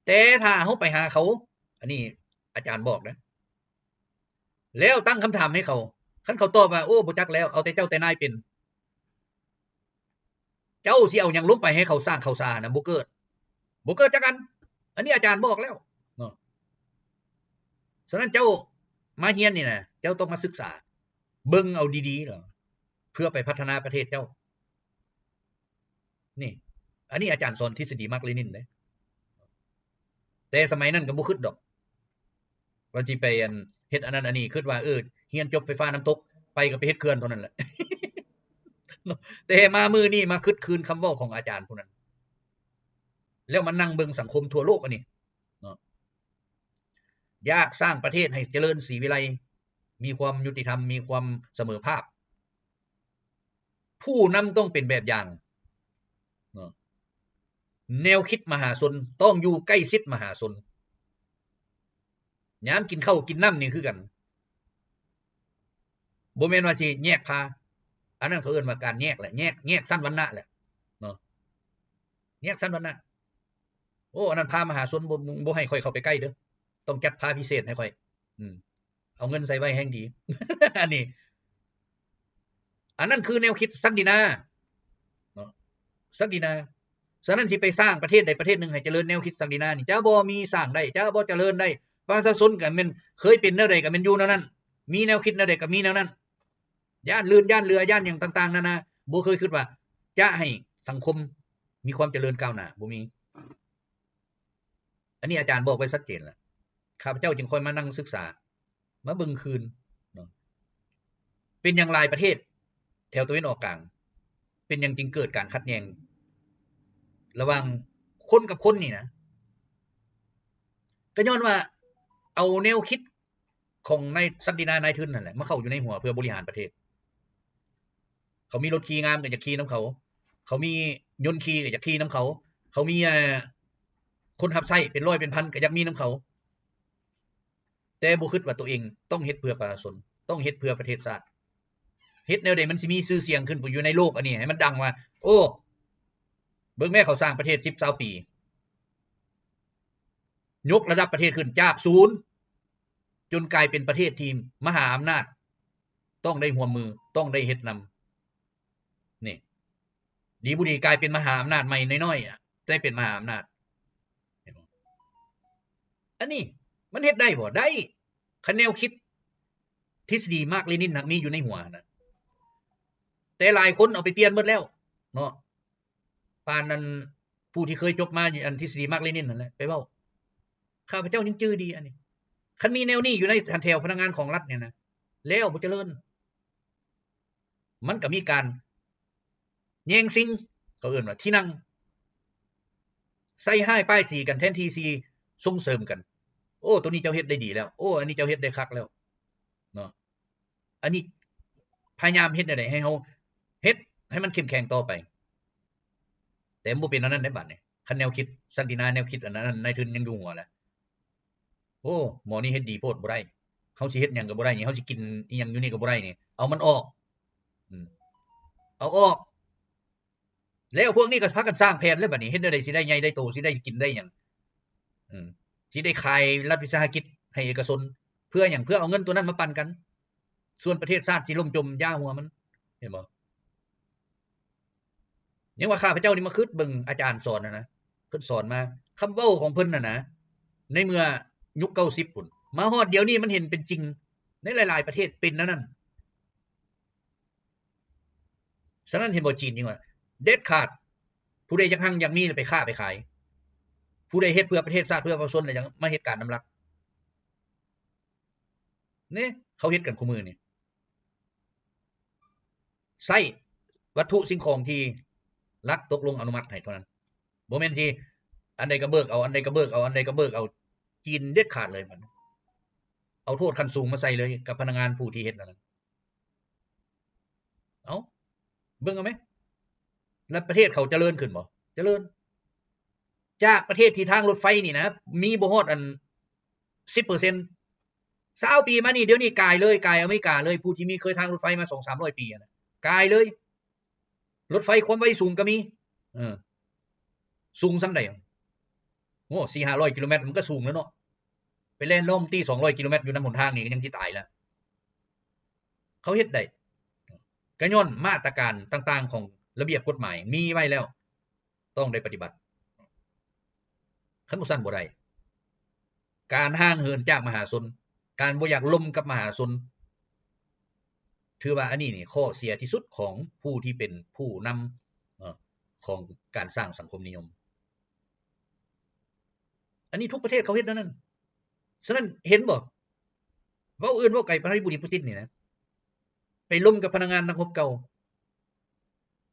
ແຕ່ຖ້າເຮົາໄປຫາເຂົາ, ອັນນີ້ອາຈານບອກນະ, ແລ້ວຕັ້ງຄຳຖາມໃຫ້ເຂົາ, ຄັນເຂົາຕອບວ່າ ໂອ້ ບໍ່ຈັກແລ້ວ, ເອົາແຕ່ເຈົ້າແຕ່ນາຍເປັນ. ເຈົ້າຊິເອົາຫຍັງລົງໄປໃຫ້ເຂົາສ້າງເຂົາສານະ? ບໍ່ເກີດ, ບໍ່ເກີດຈັກອັນ. ອັນນີ້ອາຈານບອກແລ້ວເນາະ. ສະນັ້ນເຈົ້າມາຮຽນນີ້ນະ, ເຈົ້າຕ້ອງມາສຶກສາ, ເບິ່ງເອົາດີໆ ເພື່ອໄປພັດທະນາປະເທດເຈົ້າ. ນີ້ ອັນນີ້ອາຈານສອນທິດສະດີມາກເລນິນເດ້. ແຕ່ສະໄໝນັ້ນກໍບໍ່ຄິດດອກ ວ່າຊິໄປອັນເຮັດອັນນັ້ນອັນນີ້, ຄິດວ່າ ເອີ ຮຽນຈົບໄຟຟ້ານ້ຳຕົກ ໄປກໍໄປເຮັດເຂື່ອນເທົ່ານັ້ນແຫຼະ. ແຕ່ມາມື້ນີ້ມາຄິດຄືນຄຳເວົ້າຂອງອາຈານຜູ້ນັ້ນ ແລ້ວມານັ່ງເບິ່ງສັງຄົມທົ່ວໂລກອັນນີ້ເນາະ, ຢາກສ້າງປະເທດໃຫ້ຈະເລີນສີວິໄລ, ມີຄວາມຍຸຕິທຳ, ມີຄວາມສະເໝີພາບ. ຜູ້ນຳຕ້ອງເປັນແບບຢ່າງເນາະ, ແນວຄິດມະຫາຊົນຕ້ອງຢູ່ໃກ້ຊິດມະຫາຊົນ. ຍາມກິນເຂົ້າກິນນ້ຳນີ້ຄືກັນ, ບໍ່ແມ່ນວ່າຊິແຍກພາ, ອັນນັ້ນເຂົາເອີ້ນວ່າການແຍກແຫຼະ, ແຍກ ແຍກຊັ້ນວັນນະແຫຼະເນາະ, ແຍກຊັ້ນວັນນະ. ໂອ້ ອັນນັ້ນພາມະຫາຊົນ ບໍ່ ບໍ່ໃຫ້ຂ້ອຍເຂົ້າໄປໃກ້ເດີ້, ຕ້ອງຈັດພາພິເສດໃຫ້ຂ້ອຍ. ອືມ ເອົາເງິນໃສ່ໄວ້ແຮ່ງດີ. ອັນນີ້ ອັນນັ້ນຄືແນວຄິດສັກດິນາເນາະ, ສັກດິນາ. ສະນັ້ນຊິໄປສ້າງປະເທດໃດປະເທດໜຶ່ງໃຫ້ຈະເລີນແນວຄິດສັກດິນານີ້ ຈະບໍ່ມີສ້າງໄດ້, ຈະບໍ່ຈະເລີນໄດ້. ປະຊາຊົນກໍແມ່ນເຄີຍເປັນແນວໃດກໍແມ່ນຢູ່ແນວນັ້ນ, ມີແນວຄິດແນວໃດກໍມີແນວນັ້ນ. ຢ້ານລື່ນ ຢ້ານເຫຼືອ ຢ້ານຫຍັງຕ່າງໆນານາ, ບໍ່ເຄີຍຄິດວ່າຈະໃຫ້ສັງຄົມມີຄວາມຈະເລີນກ້າວໜ້າ, ບໍ່ມີ. ອັນນີ້ອາຈານບອກໄວ້ຊັດເຈນແລ້ວ, ຂ້າພະເຈົ້າຈຶ່ງຄ່ອຍມານັ່ງສຶກສາ ມາເບິ່ງຄືນເນາະ, ເປັນຫຍັງຫຼາຍປະເທດແຖວຕາເວັນອອກກາງ ເປັນຫຍັງຈຶ່ງເກີດການຂັດແຍ່ງລະຫວ່າງຄົນກັບຄົນນີ້ນະ? ກໍຍ້ອນວ່າເອົາແນວຄິດຂອງນາຍສັກດິນານາຍທຶນຫັ້ນແຫຼະ ມາເຂົ້າຢູ່ໃນຫົວເພື່ອບໍລິຫານປະເທດ. ເຂົາມີລົດຂີ່ງາມກໍຢາກຂີ່ນຳເຂົາ, ເຂົາມີຍົນຂີ່ກໍຢາກຂີ່ນຳເຂົາ, ເຂົາມີ ເອີ ຄົນຮັບໃຊ້ເປັນຮ້ອຍເປັນພັນກໍຢາກມີນຳເຂົາ. ແຕ່ບໍ່ຄິດວ່າຕົວເອງຕ້ອງເຮັດເພື່ອປະຊາຊົນ, ຕ້ອງເຮັດເພື່ອປະເທດຊາດ, ເຮັດແນວໃດມັນຊິມີຊື່ສຽງຂຶ້ນຢູ່ໃນໂລກອັນນີ້ ໃຫ້ມັນດັງວ່າ ໂອ້ ເບິ່ງແມ້ເຂົາສ້າງປະເທດສິບຊາວປີ, ຍົກລະດັບປະເທດຂຶ້ນຈາກສູນຈົນກາຍເປັນປະເທດທີ່ມະຫາອຳນາດ ຕ້ອງໄດ້ຮ່ວມມື, ຕ້ອງໄດ້ເຮັດນຳ. ນີ້ ດີບໍ່ດີກາຍເປັນມະຫາອຳນາດໃໝ່ນ້ອຍໆ ແຕ່ເປັນມະຫາອຳນາດ. ເຫັນບໍ່? ອັນນີ້ມັນເຮັດໄດ້ບໍ່? ໄດ້. ຄັນແນວຄິດທິດສະດີມາກເລນິນຫາກມີຢູ່ໃນຫົວນະ, ແຕ່ຫຼາຍຄົນເອົາໄປປ່ຽນໝົດແລ້ວເນາະ. ປານອັນ ຜູ້ທີ່ເຄີຍຈົບມາຢູ່ອັນທິດສະດີມາກເລນິນຫັ້ນແຫຼະ ໄປເວົ້າ. ຂ້າພະເຈົ້າຍັງຈື່ດີອັນນີ້. ຄັນມີແນວນີ້ຢູ່ໃນແຖວພະນັກງານຂອງລັດນີ້ນະ ແລ້ວບໍ່ຈະເລີນ. ມັນກໍມີການແຍ່ງຊິງ, ເຂົາເອີ້ນວ່າທີ່ນັ່ງ, ໃສ່ຮ້າຍປ້າຍສີກັນ ແທນທີ່ຊິສົ່ງເສີມກັນ. ໂອ້ ໂຕນີ້ເຈົ້າເຮັດໄດ້ດີແລ້ວ, ໂອ້ ອັນນີ້ເຈົ້າເຮັດໄດ້ຄັກແລ້ວເນາະ. ອັນນີ້ພະຍາຍາມເຮັດແນວໃດໃຫ້ເຮົາເຮັດໃຫ້ມັນເຂັ້ມແຂງຕໍ່ໄປ, ແຕ່ມັນບໍ່ເປັນແນວນັ້ນເດ້ບາດນີ້. ຄັນແນວຄິດສັກດິນາ ແນວຄິດອັນນັ້ນນາຍທຶນຍັງຢູ່ຫົວແຫຼະ. ໂອ້ ໝໍນີ້ເຮັດດີໂພດ ບໍ່ໄດ້, ເຮົາຊິເຮັດຫຍັງກໍບໍ່ໄດ້ນີ້, ເຮົາຊິກິນອີ່ຫຍັງຢູ່ນີ້ກໍບໍ່ໄດ້ນີ້, ເອົາມັນອອກ. ອືມ ເອົາອອກ. ແລ້ວພວກນີ້ກໍພາກັນສ້າງແຜນແລ້ວ ບັດນີ້ເຮັດແນວໃດຊິໄດ້ໃຫຍ່ໄດ້ໂຕ ຊິໄດ້ກິນໄດ້ຫຍັງ ອືມ ຊິໄດ້ຂາຍລັດວິສາຫະກິດໃຫ້ເອກະຊົນ ເພື່ອຫຍັງ? ເພື່ອເອົາເງິນໂຕນັ້ນມາປັນກັນ ສ່ວນປະເທດຊາດຊິລົ້ມຈົມຢ່າຫົວມັນ ເຫັນບໍ່? ຍັງວ່າຂ້າພະເຈົ້ານີ້ມາຄຶດເບິ່ງອາຈານສອນຫັ້ນນະ ເພິ່ນສອນມາ ຄຳເວົ້າຂອງເພິ່ນຫັ້ນນະ ໃນເມື່ອຍຸກເກົ້າສິບພຸ້ນ ມາຮອດດຽວນີ້ມັນເຫັນເປັນຈິງ ໃນຫຼາຍໆປະເທດເປັນແນວນັ້ນ. ສະນັ້ນເຫັນບໍ່ ຈີນຈຶ່ງວ່າ ເດັດຂາດ ຜູ້ໃດຢາກຮັ່ງຢາກມີລະໄປຄ້າໄປຂາຍ ຜູ້ໃດເຮັດເພື່ອປະເທດຊາດ ເພື່ອປະຊາຊົນລະຍັງມາເຮັດການນຳລັດ ນີ້ ເຂົາເຮັດກັນຄູ່ມື້ນີ້ ໃຊ້ວັດຖຸສິ່ງຂອງທີ່ລັດຕົກລົງອະນຸມັດໃຫ້ເທົ່ານັ້ນ ບໍ່ແມ່ນຊິອັນໃດກໍເບີກເອົາ ອັນໃດກໍເບີກເອົາ ອັນໃດກໍເບີກເອົາ ຈີນເດັດຂາດເລີຍ ມັນເອົາໂທດຂັ້ນສູງມາໃສ່ເລີຍກັບພະນັກງານຜູ້ທີ່ເຮັດອັນນັ້ນ. ເອົ້າ ເບິ່ງເອົາແມ ແລ້ວປະເທດເຂົາຈະເລີນຂຶ້ນບໍ່? ຈະເລີນ. ຈາກປະເທດທີ່ທາງລົດໄຟນີ້ນະ ມີບໍ່ຮອດອັນສິບເປີເຊັນ ຊາວປີມານີ້ ດຽວນີ້ກາຍເລີຍ ກາຍອາເມລິກາເລີຍ ຜູ້ທີ່ມີເຄີຍທາງລົດໄຟມາສອງສາມຮ້ອຍປີຫັ້ນນະ ກາຍເລີຍ. ລົດໄຟຄວາມໄວສູງກໍມີ ເອີ ສູງສ່ຳໃດ? ໂອ້ ສີ່ຫ້າຮ້ອຍກິໂລແມັດ ມັນກໍສູງແລ້ວເນາະ ໄປແລ່ນລ້ອມຕີສອງຮ້ອຍກິໂລແມັດຢູ່ນຳຫົນທາງນີ້ກໍຍັງຊິຕາຍລະ. ເຂົາເຮັດໄດ້ ກໍຍ້ອນມາດຕະການຕ່າງໆຂອງລະບຽບກົດໝາຍມີໄວ້ແລ້ວ ຕ້ອງໄດ້ປະຕິບັດ ຄັນບໍ່ຊັ້ນບໍ່ໄດ້. ການຫ່າງເຫີນຈາກມະຫາຊົນ ການບໍ່ຢາກລົມກັບມະຫາຊົນ ຖືວ່າອັນນີ້ນີ້ ຂໍ້ເສຍທີ່ສຸດຂອງຜູ້ທີ່ເປັນຜູ້ນຳ ເອີ ຂອງການສ້າງສັງຄົມນິຍົມ. ອັນນີ້ທຸກປະເທດເຂົາເຮັດແນວນັ້ນ. ສະນັ້ນເຫັນບໍ່ ເວົ້າອື່ນເວົ້າໄກ ປະທານາທິບໍດີປູຕິນນີ້ນະ ໄປລົມກັບພະນັກງານນັກຮົບເກົ່າ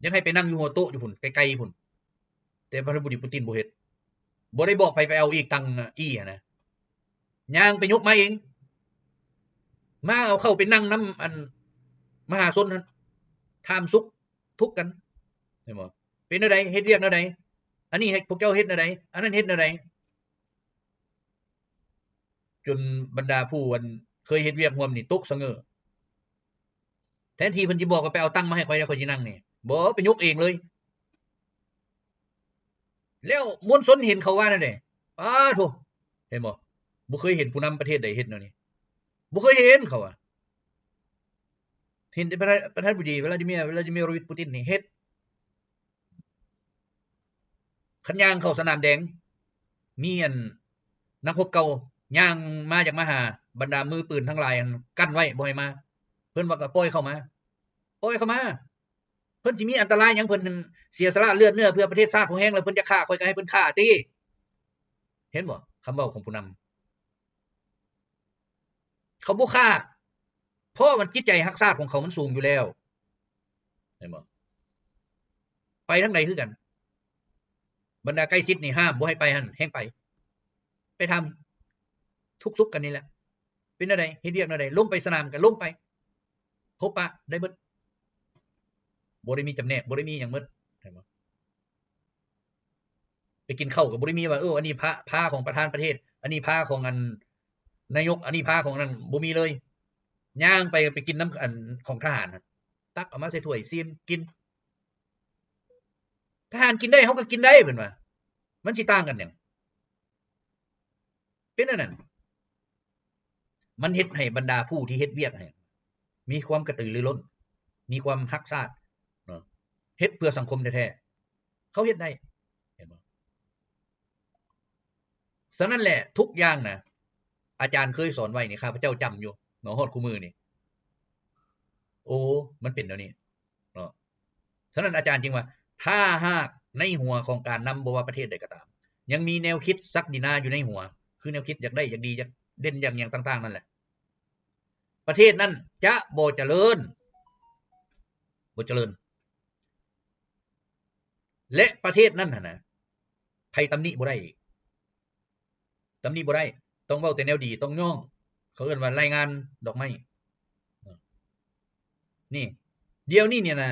ຢາກໃຫ້ໄປນັ່ງຢູ່ຫົວໂຕະຢູ່ພຸ້ນ ໄກໆພຸ້ນ ແຕ່ປະທານາທິບໍດີປູຕິນບໍ່ເຮັດ ບໍ່ໄດ້ບອກໃຜໄປເອົາອີກ ຕັ່ງອີຫັ້ນນະ ຍ່າງໄປຍົກມາເອງ ມາເອົາເຂົ້າໄປນັ່ງນຳອັນມະຫາຊົນຫັ້ນ ຖາມສຸກທຸກກັນ ເຫັນບໍ່? ເປັນແນວໃດ? ເຮັດວຽກແນວໃດ? ອັນນີ້ໃຫ້ພວກເຈົ້າເຮັດແນວໃດ? ອັນນັ້ນເຮັດແນວໃດ? ຈົນບັນດາຜູ້ອັນເຄີຍເຮັດວຽກຮ່ວມນີ້ຕົກສະເຫງີ້ ແທນທີ່ເພິ່ນຊິບອກວ່າ ໄປເອົາຕັ່ງມາໃຫ້ຂ້ອຍ ແລ້ວຂ້ອຍຊິນັ່ງນີ້ ບໍ່ ໄປຍົກເອງເລີຍ. ແລ້ວມວນຊົນເຫັນເຂົາວ່າແນວໃດ? ປາໂທ້ ເຫັນບໍ່? ບໍ່ເຄີຍເຫັນຜູ້ນຳປະເທດໃດເຮັດແນວນີ້ ບໍ່ເຄີຍເຫັນ ເຂົາວ່າ ເຫັນແຕ່ປະທານ ປະທານາທິບໍດີ ວລາດີເມຍ ວລາດີເມຍໂຣວິດ ປູຕິນນີ້ເຮັດ. ຄັນຍ່າງເຂົ້າສະໜາມແດງ ມີອັນນັກຮົບເກົ່າຍ່າງມາ ຢາກມາຫາ ບັນດາມືປືນທັງຫຼາຍຫັ້ນກັ້ນໄວ້ບໍ່ໃຫ້ມາ ເພິ່ນວ່າກໍປ່ອຍເຂົ້າມາ ປ່ອຍເຂົ້າມາ ເພິ່ນຊິມີອັນຕະລາຍຫຍັງ? ເພິ່ນເສຍສະຫຼະເລືອດເນື້ອເພື່ອປະເທດຊາດພໍແຮງແລ້ວ ເພິ່ນຢາກຂ້າຂ້ອຍກໍໃຫ້ເພິ່ນຂ້າຕິ. ເຫັນບໍ່ ຄຳເວົ້າຂອງຜູ້ນຳ? ເຂົາບໍ່ຂ້າ ເພາະວ່າຈິດໃຈຮັກຊາດຂອງເຂົາມັນສູງຢູ່ແລ້ວ ເຫັນບໍ່? ໄປທາງໃດຄືກັນ ບັນດາໃກ້ຊິດນີ້ຫ້າມບໍ່ໃຫ້ໄປຫັ້ນ ແຮ່ງໄປ ໄປຖາມທຸກສຸກກັນນີ້ແຫຼະ ເປັນແນວໃດ ເຮັດວຽກແນວໃດ ລົງໄປສະໜາມກໍລົງໄປ ພົບປະໄດ້ເບິດ ບໍ່ໄດ້ມີຈຳແນກ ບໍ່ໄດ້ມີຫຍັງເບິດ ເຫັນບໍ່? ໄປກິນເຂົ້າກໍບໍ່ໄດ້ມີວ່າ ເອີ ອັນນີ້ພາ ພາຂອງປະທານປະເທດ ອັນນີ້ພາຂອງອັນນາຍົກ ອັນນີ້ພາຂອງອັນນັ້ນ ບໍ່ມີເລີຍ. ຍ່າງໄປ ໄປກິນນຳອັນຂອງທະຫານ ຕັກເອົາມາໃສ່ຖ້ວຍ ຊີມ ກິນ. ທະຫານກິນໄດ້ ເຮົາກໍກິນໄດ້ ເພິ່ນວ່າ ມັນຊິຕ່າງກັນຫຍັງ? ເປັນອັນນັ້ນ ມັນເຮັດໃຫ້ບັນດາຜູ້ທີ່ເຮັດວຽກໃຫ້ ມີຄວາມກະຕືລືລົ້ນ ມີຄວາມຮັກຊາດເນາະ ເຮັດເພື່ອສັງຄົມແທ້ໆ ເຂົາເຮັດໄດ້ ເຫັນບໍ່? ສະນັ້ນແຫຼະ ທຸກຢ່າງນະ ອາຈານເຄີຍສອນໄວ້ນີ້ ຂ້າພະເຈົ້າຈຳຢູ່ເນາະ ຮອດຄູ່ມື້ນີ້ ໂອ້ ມັນເປັນແນວນີ້ ເນາະ. ສະນັ້ນອາຈານຈຶ່ງວ່າ ຖ້າຫາກໃນຫົວຂອງການນຳ ບໍ່ວ່າປະເທດໃດກໍຕາມ ຍັງມີແນວຄິດສັກດິນາຢູ່ໃນຫົວ ຄືແນວຄິດຢາກໄດ້ ຢາກດີ ຢາກເດັ່ນ ຢາກຫຍັງຕ່າງໆນັ້ນແຫຼະ ປະເທດນັ້ນຈະບໍ່ຈະເລີນ ບໍ່ຈະເລີນ ແລະ ປະເທດນັ້ນຫັ້ນນະ ໃຜຕຳໜິບໍ່ໄດ້ອີກ. ຕຳໜິບໍ່ໄດ້ ຕ້ອງເວົ້າແຕ່ແນວດີ ຕ້ອງຍ້ອງ ເຂົາເອີ້ນວ່າລາຍງານດອກໄມ້ ນີ້ ດຽວນີ້ນີ້ນະ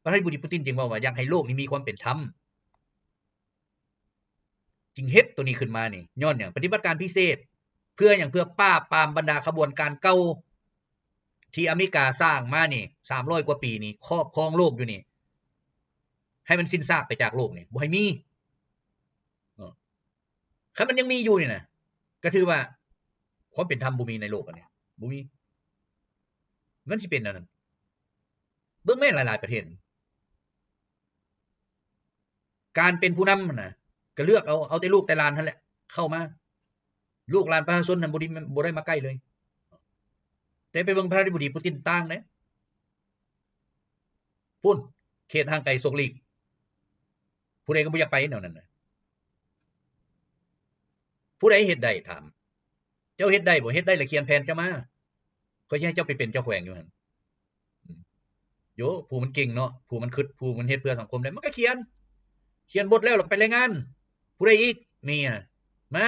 ປະທານາທິບໍດີປູຕິນຈຶ່ງເວົ້າວ່າ ຢາກໃຫ້ໂລກນີ້ມີຄວາມເປັນທຳ ຈຶ່ງເຮັດໂຕນີ້ຂຶ້ນມານີ້ ຍ້ອນຫຍັງ? ປະຕິບັດການພິເສດ ເພື່ອຫຍັງ? ເພື່ອປາບປາມບັນດາຂະບວນການເກົ່າ ທີ່ອາເມລິກາສ້າງມານີ້ ສາມຮ້ອຍກວ່າປີນີ້ ຄອບຄອງໂລກຢູ່ນີ້ ໃຫ້ມັນສິ້ນຊາກໄປຈາກໂລກນີ້ ບໍ່ໃຫ້ມີ. ເນາະ ຄັນມັນຍັງມີຢູ່ນີ້ນະ ກໍຖືວ່າຄວາມເປັນທຳບໍ່ມີໃນໂລກອັນນີ້ ບໍ່ມີ. ມັນຊິເປັນແນວນັ້ນ. ເບິ່ງແມ້ຫຼາຍໆປະເທດ ການເປັນຜູ້ນຳຫັ້ນນະ ກໍເລືອກເອົາ ເອົາແຕ່ລູກແຕ່ຫຼານຫັ້ນແຫຼະເຂົ້າມາ. ລູກຫຼານປະຊາຊົນຫັ້ນບໍ່ໄດ້ ບໍ່ໄດ້ມາໃກ້ເລີຍ. ແຕ່ໄປເບິ່ງປະທານາທິບໍດີປູຕິນຕ່າງເດ້. ພຸ້ນ ເຂດຫ່າງໄກໂສກຫຼີກ ຜູ້ໃດກໍບໍ່ຢາກໄປແນວນັ້ນນະ. ຜູ້ໃດເຮັດໄດ້ ຖາມ ເຈົ້າເຮັດໄດ້ບໍ່? ເຮັດໄດ້ລະຂຽນແຜນເຈົ້າມາ ຂ້ອຍຊິໃຫ້ເຈົ້າໄປເປັນເຈົ້າແຂວງຢູ່ຫັ້ນ. ໂຢ ຜູ້ມັນເກັ່ງເນາະ ຜູ້ມັນຄຶດ ຜູ້ມັນເຮັດເພື່ອສັງຄົມໄດ້ ມັນກໍຂຽນ ຂຽນບົດແລ້ວລະໄປລາຍງານ. ຜູ້ໃດອີກ? ເມຍ ມາ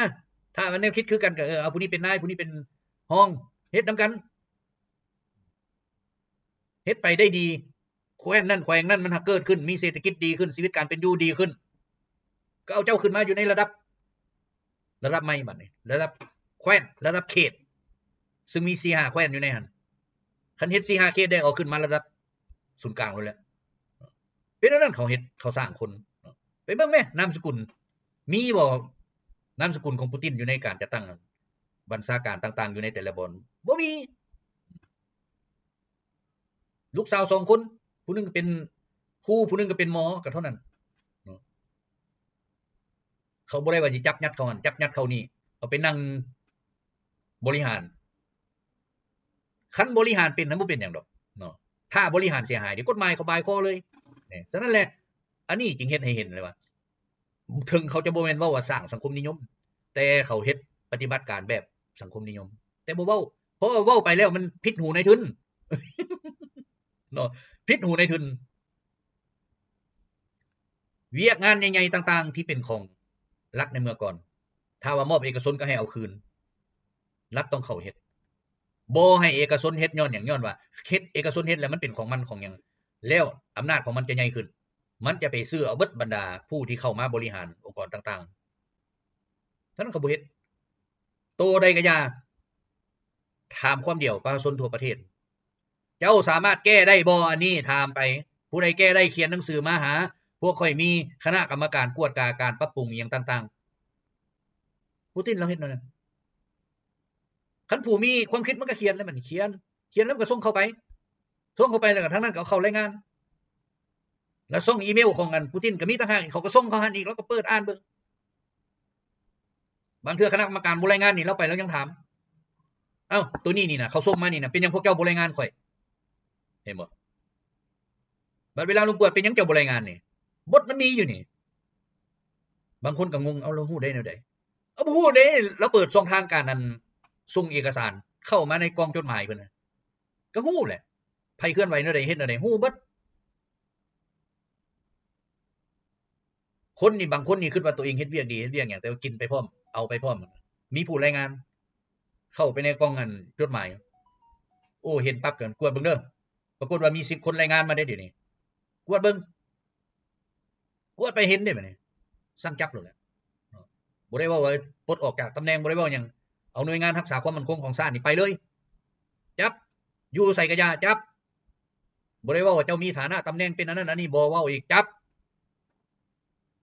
ຖ້າວ່າແນວຄິດຄືກັນກໍ ເອີ ເອົາຜູ້ນີ້ເປັນນາຍ ຜູ້ນີ້ເປັນຮອງ ເຮັດນຳກັນ. ເຮັດໄປໄດ້ດີ ແຂວງນັ້ນແຂວງນັ້ນມັນຫາກເກີດຂຶ້ນ ມີເສດຖະກິດດີຂຶ້ນ ຊີວິດການເປັນຢູ່ດີຂຶ້ນ ກໍເອົາເຈົ້າຂຶ້ນມາຢູ່ໃນລະດັບ ລະດັບໃໝ່ບັດນີ້ ລະດັບແຂວງ ລະດັບເຂດ ຊຶ່ງມີສີ່ຫ້າແຂວງຢູ່ໃນຫັ້ນ. ຄັນເຮັດສີ່ຫ້າເຂດໄດ້ ເອົາຂຶ້ນມາລະດັບສູນກາງໂລດແຫຼະ. ເປັນແນວນັ້ນ ເຂົາເຮັດ ເຂົາສ້າງຄົນ. ໄປເບິ່ງແມ້ນາມສະກຸນ ມີບໍ່ນາມສະກຸນຂອງປູຕິນຢູ່ໃນການຈັດຕັ້ງບັນຊາການຕ່າງໆຢູ່ໃນແຕ່ລະບ່ອນ? ບໍ່ມີ. ລູກສາວສອງຄົນ ຜູ້ໜຶ່ງກໍເປັນຄູ ຜູ້ໜຶ່ງກໍເປັນໝໍ ກໍເທົ່ານັ້ນ. ເຂົາບໍ່ໄດ້ວ່າຊິຈັບຍັດເຂົ້າຫັ້ນ ຈັບຍັດເຂົ້ານີ້ ເອົາໄປນັ່ງບໍລິຫານ. ຄັນບໍລິຫານເປັນຫັ້ນບໍ່ເປັນຫຍັງດອກເນາະ ຖ້າບໍລິຫານເສຍຫາຍນີ້ ກົດໝາຍເຂົາບາຍຄໍເລີຍ. ສະນັ້ນແຫຼະ ອັນນີ້ຈຶ່ງເຮັດໃຫ້ເຫັນເລີຍວ່າ ເຖິງເຂົາຈະບໍ່ແມ່ນເວົ້າວ່າສ້າງສັງຄົມນິຍົມ ແຕ່ເຂົາເຮັດປະຕິບັດການແບບສັງຄົມນິຍົມ ແຕ່ບໍ່ເວົ້າ ເພາະວ່າເວົ້າໄປແລ້ວມັນຜິດຫູນາຍທຶນເນາະ ຜິດຫູນາຍທຶນ. ວຽກງານໃຫຍ່ໆຕ່າງໆທີ່ເປັນຂອງລັດໃນເມື່ອກ່ອນ ຖ້າວ່າມອບເອກະຊົນກໍໃຫ້ເອົາຄືນ ລັດຕ້ອງເຂົ້າເຮັດ ບໍ່ໃຫ້ເອກະຊົນເຮັດ. ຍ້ອນຫຍັງ? ຍ້ອນວ່າເຮັດ ເອກະຊົນເຮັດແລ້ວມັນເປັນຂອງມັນຂອງຫຍັງ ແລ້ວອຳນາດຂອງມັນຈະໃຫຍ່ຂຶ້ນ ມັນຈະໄປຊື້ເອົາເບິດບັນດາຜູ້ທີ່ເຂົ້າມາບໍລິຫານອົງກອນຕ່າງໆ. ເທົ່ານັ້ນເຂົາບໍ່ເຮັດ ໂຕໃດກໍຢ່າ ຖາມຄວາມດຽວປະຊາຊົນທົ່ວປະເທດ ເຈົ້າສາມາດແກ້ໄດ້ບໍ່? ອັນນີ້ຖາມໄປ ຜູ້ໃດແກ້ໄດ້ຂຽນໜັງສືມາຫາ ພວກຂ້ອຍມີຄະນະກຳມະການກວດກາການປັບປຸງອີ່ຫຍັງຕ່າງໆ. ປູຕິນລາວເຮັດແນວນັ້ນ ຄັນຜູ້ມີຄວາມຄິດມັນກໍຂຽນແລ້ວ ມັນຂຽນ ຂຽນແລ້ວມັນກໍສົ່ງເຂົ້າໄປ ສົ່ງເຂົ້າໄປແລ້ວກໍທາງນັ້ນກໍເອົາເຂົ້າລາຍງານ ແລ້ວຊ່ອງອີເມວຂອງອັນປູຕິນກໍມີຕ່າງຫາກ ເຂົາກໍສົ່ງເຂົ້າຫັ້ນອີກ ລາວກໍເປີດອ່ານເບິ່ງ. ບາງເທື່ອຄະນະກຳມະການບໍ່ລາຍງານນີ້ ລາວໄປລາວຍັງຖາມ ເອົ້າ ໂຕນີ້ນີ້ນະ ເຂົາສົ່ງມານີ້ນະ ເປັນຫຍັງພວກເຈົ້າບໍ່ລາຍງານຂ້ອຍ? ເຫັນບໍ່? ບັດເວລາລົງກວດ ເປັນຫຍັງເຈົ້າບໍ່ລາຍງານນີ້? ບົດມັນມີຢູ່ນີ້. ບາງຄົນກໍງົງ ເອົ້າ ລາວຮູ້ໄດ້ແນວໃດ? ເອົາ ບໍ່ຮູ້ເດ້ ລາວເປີດຊ່ອງທາງການອັນສົ່ງເອກະສານເຂົ້າມາໃນກ່ອງຈົດໝາຍເພິ່ນນະ ກໍຮູ້ແຫຼະ ໃຜເຄື່ອນໄຫວແນວໃດ ເຮັດແນວໃດ ຮູ້ເບິດ. ຄົນນີ້ ບາງຄົນນີ້ຄິດວ່າຕົວເອງເຮັດວຽກດີ ເຮັດວຽກຫຍັງ ແຕ່ວ່າກິນໄປພ້ອມ ເອົາໄປພ້ອມ. ມີຜູ້ລາຍງານເຂົ້າໄປໃນກ່ອງອັນຈົດໝາຍ ໂອ້ ເຫັນປັບ ກວດເບິ່ງເດີ. ປາກົດວ່າມີສິບຄົນລາຍງານມາເດ້ດຽວນີ້ ກວດເບິ່ງ ກວດໄປເຫັນເດ້ບາດນີ້ ສັ່ງຈັບໂລດແຫຼະ. ບໍ່ໄດ້ເວົ້າວ່າປົດອອກຈາກຕຳແໜ່ງ ບໍ່ໄດ້ເວົ້າຫຍັງ ເອົາໜ່ວຍງານຮັກສາຄວາມໝັ້ນຄົງຂອງຊາດນີ້ໄປເລີຍ ຈັບ ຢູ່ໃສກໍຢ່າ ຈັບ. ບໍ່ໄດ້ເວົ້າວ່າເຈົ້າມີຖານະຕຳແໜ່ງເປັນອັນນັ້ນອັນນີ້ ບໍ່ເວົ້າອີກ ຈັບ.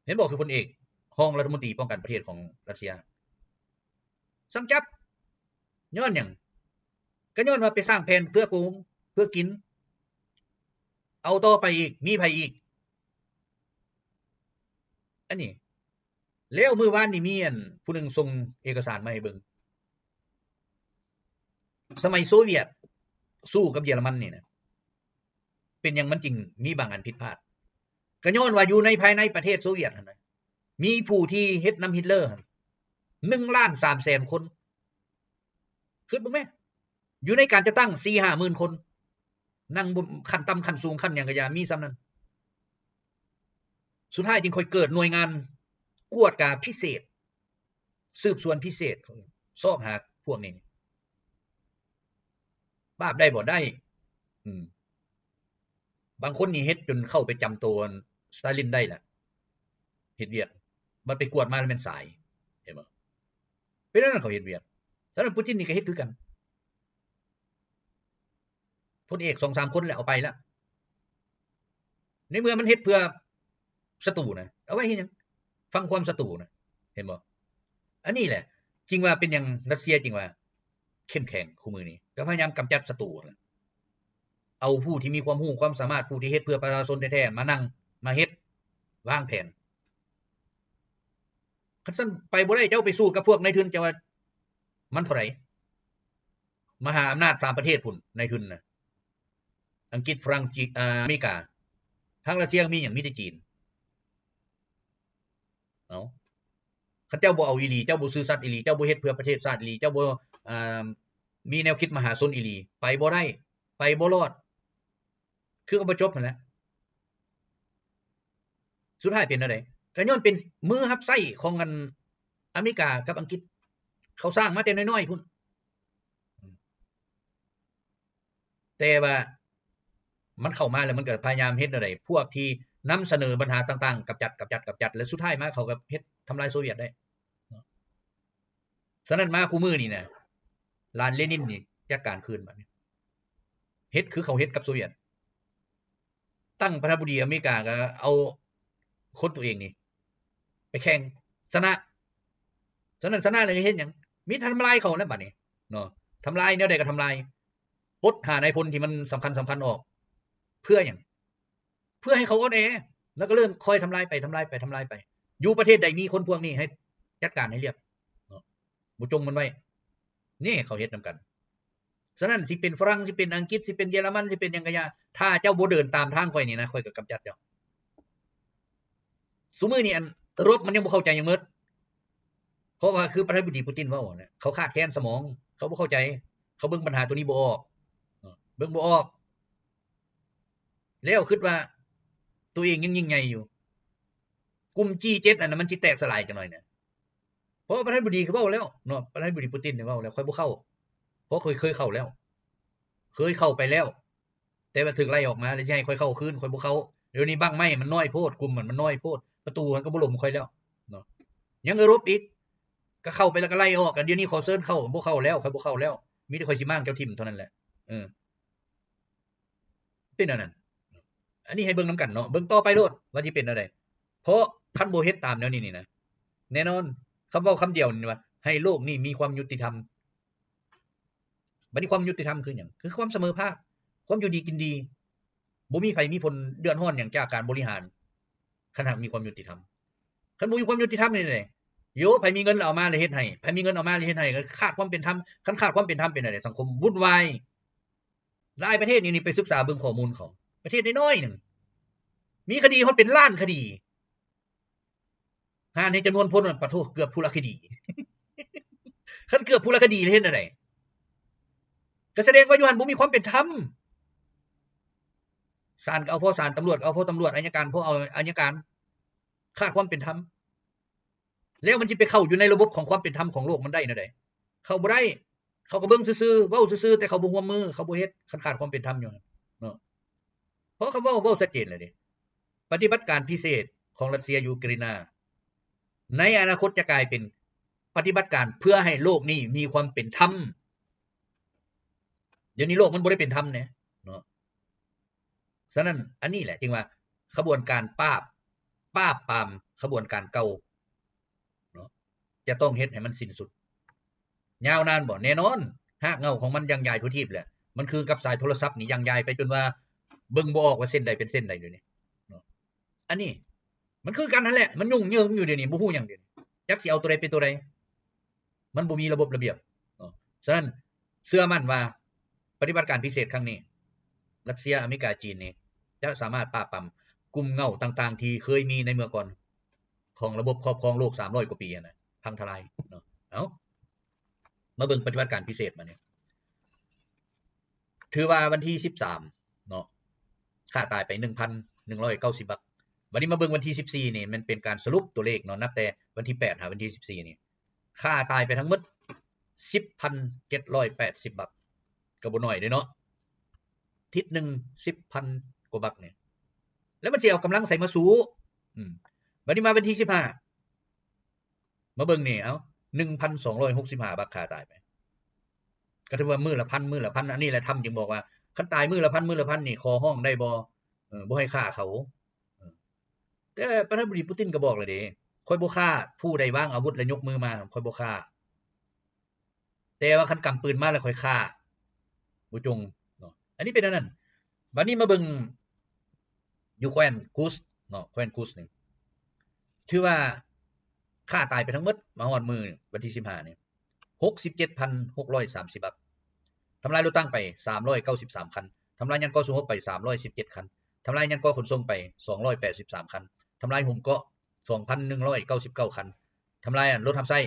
ເຫັນບໍ່? ຄືພົນເອກຮອງລັດຖະມົນຕີປ້ອງກັນປະເທດຂອງຣັດເຊຍ ສັ່ງຈັບ. ຍ້ອນຫຍັງ? ກໍຍ້ອນວ່າໄປສ້າງແຜນເພື່ອໂກງ ເພື່ອກິນ ເອົາຕໍ່ໄປອີກ ມີໃຜອີກ? ອັນນີ້ ແລ້ວມື້ວານນີ້ມີອັນຜູ້ໜຶ່ງສົ່ງເອກະສານມາໃຫ້ເບິ່ງ ສະໄໝໂຊວຽດສູ້ກັບເຢຍລະມັນນີ້ນະ ເປັນຫຍັງມັນຈຶ່ງມີບາງອັນຜິດພາດ? ກໍຍ້ອນວ່າຢູ່ໃນພາຍໃນປະເທດໂຊວຽດຫັ້ນນະ ມີຜູ້ທີ່ເຮັດນຳຮິດເລີຫັ້ນ ໜຶ່ງລ້ານສາມແສນຄົນ. ຄິດເບິ່ງແມ້ ຢູ່ໃນການຈັດຕັ້ງສີ່ຫ້າໝື່ນຄົນ ນັ່ງ ຂັ້ນຕ່ຳ ຂັ້ນສູງ ຂັ້ນຫຍັງກໍຢ່າ ມີສ່ຳນັ້ນ. ສຸດທ້າຍຈຶ່ງຄ່ອຍເກີດໜ່ວຍງານກວດກາພິເສດ ສືບສວນພິເສດ ຊອກຫາພວກນີ້. ປາບໄດ້ບໍ່? ໄດ້. ອືມ ບາງຄົນນີ້ເຮັດຈົນເຂົ້າໄປຈຳໂຕສະຕາລິນໄດ້ລະ ເຮັດວຽກ ບັດໄປກວດມາແລ້ວແມ່ນສາຍ. ເຫັນບໍ່? ເປັນແນວນັ້ນ ເຂົາເຮັດວຽກ. ສຳລັບປູຕິນນີ້ກໍເຮັດຄືກັນ ພົນເອກສອງສາມຄົນແຫຼະ ເອົາໄປລະ. ໃນເມື່ອມັນເຮັດເພື່ອ ສັດຕູນະ ເອົາໄວ້ເຮັດຫຍັງ? ຟັງຄວາມສັດຕູນະ ເຫັນບໍ່? ອັນນີ້ແຫຼະຈຶ່ງວ່າເປັນຫຍັງຣັດເຊຍຈຶ່ງວ່າເຂັ້ມແຂງຄູ່ມື້ນີ້ ກໍພະຍາຍາມກຳຈັດສັດຕູນະ ເອົາຜູ້ທີ່ມີຄວາມຮູ້ຄວາມສາມາດ ຜູ້ທີ່ເຮັດເພື່ອປະຊາຊົນແທ້ໆ ມານັ່ງມາເຮັດວາງແຜນ. ຄັນຊັ້ນໄປບໍ່ໄດ້ ເຈົ້າໄປສູ້ກັບພວກນາຍທຶນ ເຈົ້າວ່າມັນເທົ່າໃດ? ມະຫາອຳນາດສາມປະເທດພຸ້ນ ນາຍທຶນນະ ອັງກິດ ຝຣັ່ງ ຈີນ ອາ ອາເມລິກາ. ທາງຣັດເຊຍມີຫຍັງ? ມີແຕ່ຈີນ. ເອົ້າ ຄັນເຈົ້າບໍ່ເອົາອີ່ຫຼີ ເຈົ້າບໍ່ຊື່ສັດອີ່ຫຼີ ເຈົ້າບໍ່ເຮັດເພື່ອປະເທດຊາດອີ່ຫຼີ ເຈົ້າບໍ່ ອາ ມີແນວຄິດມະຫາຊົນອີ່ຫຼີ ໄປບໍ່ໄດ້ ໄປບໍ່ລອດ ຄືກັບບໍ່ຈົບຫັ້ນແຫຼະ. ສຸດທ້າຍເປັນແນວໃດ? ກໍຍ້ອນເປັນມືຮັບໃຊ້ຂອງອັນອາເມລິກາກັບອັງກິດ ເຂົາສ້າງມາແຕ່ນ້ອຍໆພຸ້ນ. ແຕ່ວ່າມັນເຂົ້າມາແລ້ວ ມັນກໍພະຍາຍາມເຮັດແນວໃດ ພວກທີ່ນຳສະເໜີບັນຫາຕ່າງໆ ກຳຈັດ ກຳຈັດ ກຳຈັດ ແລ້ວສຸດທ້າຍມາເຂົາກໍເຮັດທຳລາຍໂຊວຽດໄດ້ເນາະ. ສະນັ້ນມາຄູ່ມື້ນີ້ນະ ລານເລນິນນີ້ຈັດການຄືນບາດນີ້ ເຮັດຄືເຂົາເຮັດກັບໂຊວຽດ. ຕັ້ງປະທານາທິບໍດີອາເມລິກາ ກໍເອົາຄົນຕົວເອງນີ້ໄປແຂ່ງ ຊະນະ. ສະນັ້ນຊະນະແລ້ວຈະເຮັດຫຍັງ? ມີແຕ່ທຳລາຍເຂົາແລ້ວບາດນີ້ເນາະ. ທຳລາຍແນວໃດກໍທຳລາຍ. ປົດຫ້ານາຍພົນທີ່ມັນສຳຄັນໆອອກ. ເພື່ອຫຍັງ? ເພື່ອໃຫ້ເຂົາອ່ອນແອ ແລ້ວກໍເລີ່ມຄ່ອຍທຳລາຍໄປ ທຳລາຍໄປ ທຳລາຍໄປ. ຢູ່ປະເທດໃດມີຄົນພວກນີ້ ໃຫ້ຈັດການໃຫ້ລຽບເນາະ ບໍ່ຈົ່ງມັນໄວ້. ນີ້ເຂົາເຮັດນຳກັນ. ສະນັ້ນ ຊິເປັນຝຣັ່ງ ຊິເປັນອັງກິດ ຊິເປັນເຢຍລະມັນ ຊິເປັນຫຍັງກະຢ່າ ຖ້າເຈົ້າບໍ່ເດີນຕາມທາງຂ້ອຍນີ້ນະ ຂ້ອຍກໍກຳຈັດເຈົ້າ. ຊຸມື້ນີ້ອັນ ເອີຣົບມັນຍັງບໍ່ເຂົ້າໃຈຫຍັງໝົດ ເພາະວ່າຄືປະທານາທິບໍດີປູຕິນເວົ້າຫັ້ນແຫຼະ ເຂົາຂາດແຄນສະໝອງ ເຂົາບໍ່ເຂົ້າໃຈ ເຂົາເບິ່ງບັນຫາໂຕນີ້ບໍ່ອອກ ເບິ່ງບໍ່ອອກ. ແລ້ວຄິດວ່າໂຕເອງຍັງຍິ່ງໃຫຍ່ຢູ່. ກຸ່ມຈີເຈັດອັນນັ້ນມັນຊິແຕກສະຫຼາຍຈັກໜ່ອຍນະ. ເພາະປະທານາທິບໍດີເຂົາເວົ້າແລ້ວເນາະ ປະທານາທິບໍດີປູຕິນເວົ້າແລ້ວ ຂ້ອຍບໍ່ເຂົ້າ ເພາະຂ້ອຍເຄີຍເຂົ້າແລ້ວ ເຄີຍເຂົ້າໄປແລ້ວ ແຕ່ວ່າຖືກໄລ່ອອກມາ ແລ້ວຊິໃຫ້ຂ້ອຍເຂົ້າຄືນ ຂ້ອຍບໍ່ເຂົ້າ. ດຽວນີ້ບັ້ງໄມ້ມັນນ້ອຍໂພດ ກຸ່ມມັນ ມັນນ້ອຍໂພດ ປະຕູມັນກໍບໍ່ລົມຂ້ອຍແລ້ວເນາະ. ຍັງເອີຣົບອີກ ກໍເຂົ້າໄປແລ້ວກໍໄລ່ອອກ ດຽວນີ້ຂໍເຊີນເຂົ້າ ບໍ່ເຂົ້າແລ້ວ ຂ້ອຍບໍ່ເຂົ້າແລ້ວ ມີແຕ່ຂ້ອຍຊິມ້າງເຈົ້າຖິ້ມເທົ່ານັ້ນແຫຼະ. ເອີ ເປັນແນວນັ້ນ. ອັນນີ້ໃຫ້ເບິ່ງນຳກັນເນາະ ເບິ່ງຕໍ່ໄປໂລດວ່າຊິເປັນແນວໃດ ເພາະຄັນບໍ່ເຮັດຕາມແນວນີ້ນີ້ນະ ແນ່ນອນ ຄຳເວົ້າຄຳດຽວນີ້ວ່າ ໃຫ້ໂລກນີ້ມີຄວາມຍຸຕິທຳ. ບັດນີ້ຄວາມຍຸຕິທຳຄືຫຍັງ? ຄືຄວາມສະເໝີພາກ ຄວາມຢູ່ດີກິນດີ ບໍ່ມີໃຜມີຜົນເດືອດຮ້ອນຫຍັງຈາກການບໍລິຫານ ຄັນຫາກມີຄວາມຍຸຕິທຳ. ຄັນບໍ່ມີຄວາມຍຸຕິທຳນີ້ແຫຼະ ໂຢ ໃຜມີເງິນແລ້ວເອົາມາແລ້ວເຮັດໃຫ້ ໃຜມີເງິນເອົາມາແລ້ວເຮັດໃຫ້ ກໍຂາດຄວາມເປັນທຳ. ຄັນຂາດຄວາມເປັນທຳເປັນແນວໃດ? ສັງຄົມວຸ້ນວາຍ. ຫຼາຍປະເທດນີ້ໄປສຶກສາເບິ່ງຂໍ້ມູນເຂົາ ປະເທດນ້ອຍໆໜຶ່ງ ມີຄະດີຮອດເປັນລ້ານຄະດີ ຫານໃຫ້ຈຳນວນຄົນ ປະໂທ ເກືອບຜູ້ລະຄະດີ. ຄັນເກືອບຜູ້ລະຄະດີແລ້ວເຮັດແນວໃດ? ກໍສະແດງວ່າຢູ່ຫັ້ນບໍ່ມີຄວາມເປັນທຳ. ສານກໍເອົາເພາະສານ ຕຳຫຼວດກໍເອົາເພາະຕຳຫຼວດ ອັຍການເພາະອັຍການ ຂາດຄວາມເປັນທຳ. ແລ້ວມັນຊິໄປເຂົ້າຢູ່ໃນລະບົບຂອງຄວາມເປັນທຳຂອງໂລກມັນໄດ້ແນວໃດ? ເຂົ້າບໍ່ໄດ້. ເຂົາກໍເບິ່ງຊື່ໆ ເວົ້າຊື່ໆ ແຕ່ເຂົາບໍ່ຮ່ວມມື ເຂົາບໍ່ເຮັດ ຄັນຂາດຄວາມເປັນທຳຢູ່ຫັ້ນເນາະ. ເພາະເຂົາເວົ້າ ເວົ້າຊັດເຈນແລ້ວເດ້ ປະຕິບັດການພິເສດຂອງຣັດເຊຍຢູ່ອູເຄຣນາ ໃນອະນາຄົດຈະກາຍເປັນປະຕິບັດການເພື່ອໃຫ້ໂລກນີ້ມີຄວາມເປັນທຳ. ດຽວນີ້ໂລກມັນບໍ່ໄດ້ເປັນທຳແນ່ເນາະ. ສະນັ້ນ ອັນນີ້ແຫຼະຈຶ່ງວ່າຂະບວນການປາບ ປາບປາມຂະບວນການເກົ່າເນາະ ຈະຕ້ອງເຮັດໃຫ້ມັນສິ້ນສຸດ. ຍາວນານບໍ່? ແນ່ນອນ ຮາກເຫງົ້າຂອງມັນຍັງຢາຍທົ່ວທີບແຫຼະ. ມັນຄືກັບສາຍໂທລະສັບນີ້ ຍັງຢາຍໄປຈົນວ່າເບິ່ງບໍ່ອອກວ່າເສັ້ນໃດເປັນເສັ້ນໃດດຽວນີ້ເນາະ. ອັນນີ້ມັນຄືກັນຫັ້ນແຫຼະ ມັນຫຍຸ້ງເຫຍິງຢູ່ດຽວນີ້ ບໍ່ຮູ້ຫຍັງດຽວນີ້ ຈັກຊິເອົາໂຕໃດເປັນໂຕໃດ. ມັນບໍ່ມີລະບົບລະບຽບເນາະ. ສະນັ້ນເຊື່ອໝັ້ນວ່າປະຕິບັດການພິເສດຄັ້ງນີ້ ຣັດເຊຍ ອາເມລິກາ ຈີນນີ້ ຈະສາມາດປາບປາມກຸ່ມເຫງົ້າຕ່າງໆທີ່ເຄີຍມີໃນເມື່ອກ່ອນຂອງລະບົບຄອບຄອງໂລກສາມຮ້ອຍກວ່າປີຫັ້ນນະ ພັງທະລາຍເນາະ. ເອົາ ມາເບິ່ງປະຕິບັດການພິເສດບາດນີ້ ຖືວ່າວັນທີສິບສາມເນາະ ຂ້າຕາຍໄປໜຶ່ງພັນໜຶ່ງຮ້ອຍເກົ້າສິບບັກ. ບັດນີ້ມາເບິ່ງວັນທີສິບສີ່ນີ້ ແມ່ນເປັນການສະຫຼຸບຕົວເລກເນາະ ນັບແຕ່ວັນທີແປດຫາວັນທີສິບສີ່ນີ້ ຂ້າຕາຍໄປທັງໝົດສິບພັນເຈັດຮ້ອຍແປດສິບບັກ ກໍບໍ່ໜ້ອຍເດ້ເນາະ ທິດໜຶ່ງສິບພັນກວ່າບັກນີ້ ແລ້ວມັນຊິເອົາກຳລັງໃສມາສູ້? ອືມ ບັດນີ້ມາວັນທີສິບຫ້າ ມາເບິ່ງນີ້ ເອົາ ໜຶ່ງພັນສອງຮ້ອຍຫົກສິບຫ້າບັກຂ້າຕາຍໄປ ກໍຖືວ່າມື້ລະພັນ ມື້ລະພັນ. ອັນນີ້ແຫຼະ ທຳຈຶ່ງບອກວ່າ ຄັນຕາຍມື້ລະພັນ ມື້ລະພັນນີ້ ຂໍຮ້ອງໄດ້ບໍ່? ເອີ ບໍ່ໃຫ້ຂ້າເຂົາ. ເອີ ແຕ່ປະທານາທິບໍດີປູຕິນກໍບອກແລ້ວເດ້ ຂ້ອຍບໍ່ຂ້າ ຜູ້ໃດວາງອາວຸດແລ້ວຍົກມືມາ ຂ້ອຍບໍ່ຂ້າ ແຕ່ວ່າຄັນກຳປືນມາແລ້ວຂ້ອຍຂ້າ ບໍ່ຈົ່ງເນາະ ອັນນີ້ເປັນອັນນັ້ນ. ບັດນີ້ມາເບິ່ງຢູ່ແຄວ້ນກູສເນາະ ແຄວ້ນກູສນີ້ ຖືວ່າຂ້າຕາຍໄປທັງໝົດ ມາຮອດມື້ວັນທີສິບຫ້ານີ້ ຫົກສິບເຈັດພັນຫົກຮ້ອຍສາມສິບບາດ, ທຳລາຍລົດຕັ້ງໄປສາມຮ້ອຍເກົ້າສິບສາມຄັນ, ທຳລາຍຍານກໍ່ສູ້ຮົບໄປສາມຮ້ອຍສິບເຈັດຄັນ, ທຳລາຍຍານກໍ່ຂົນສົ່ງໄປສອງຮ້ອຍແປດສິບສາມຄັນ, ທຳລາຍໂຮມເກາະສອງພັນໜຶ່ງຮ້ອຍເກົ້າສິບເກົ້າຄັນ, ທຳລາຍ ອັນ ລົດຮັບໃຊ້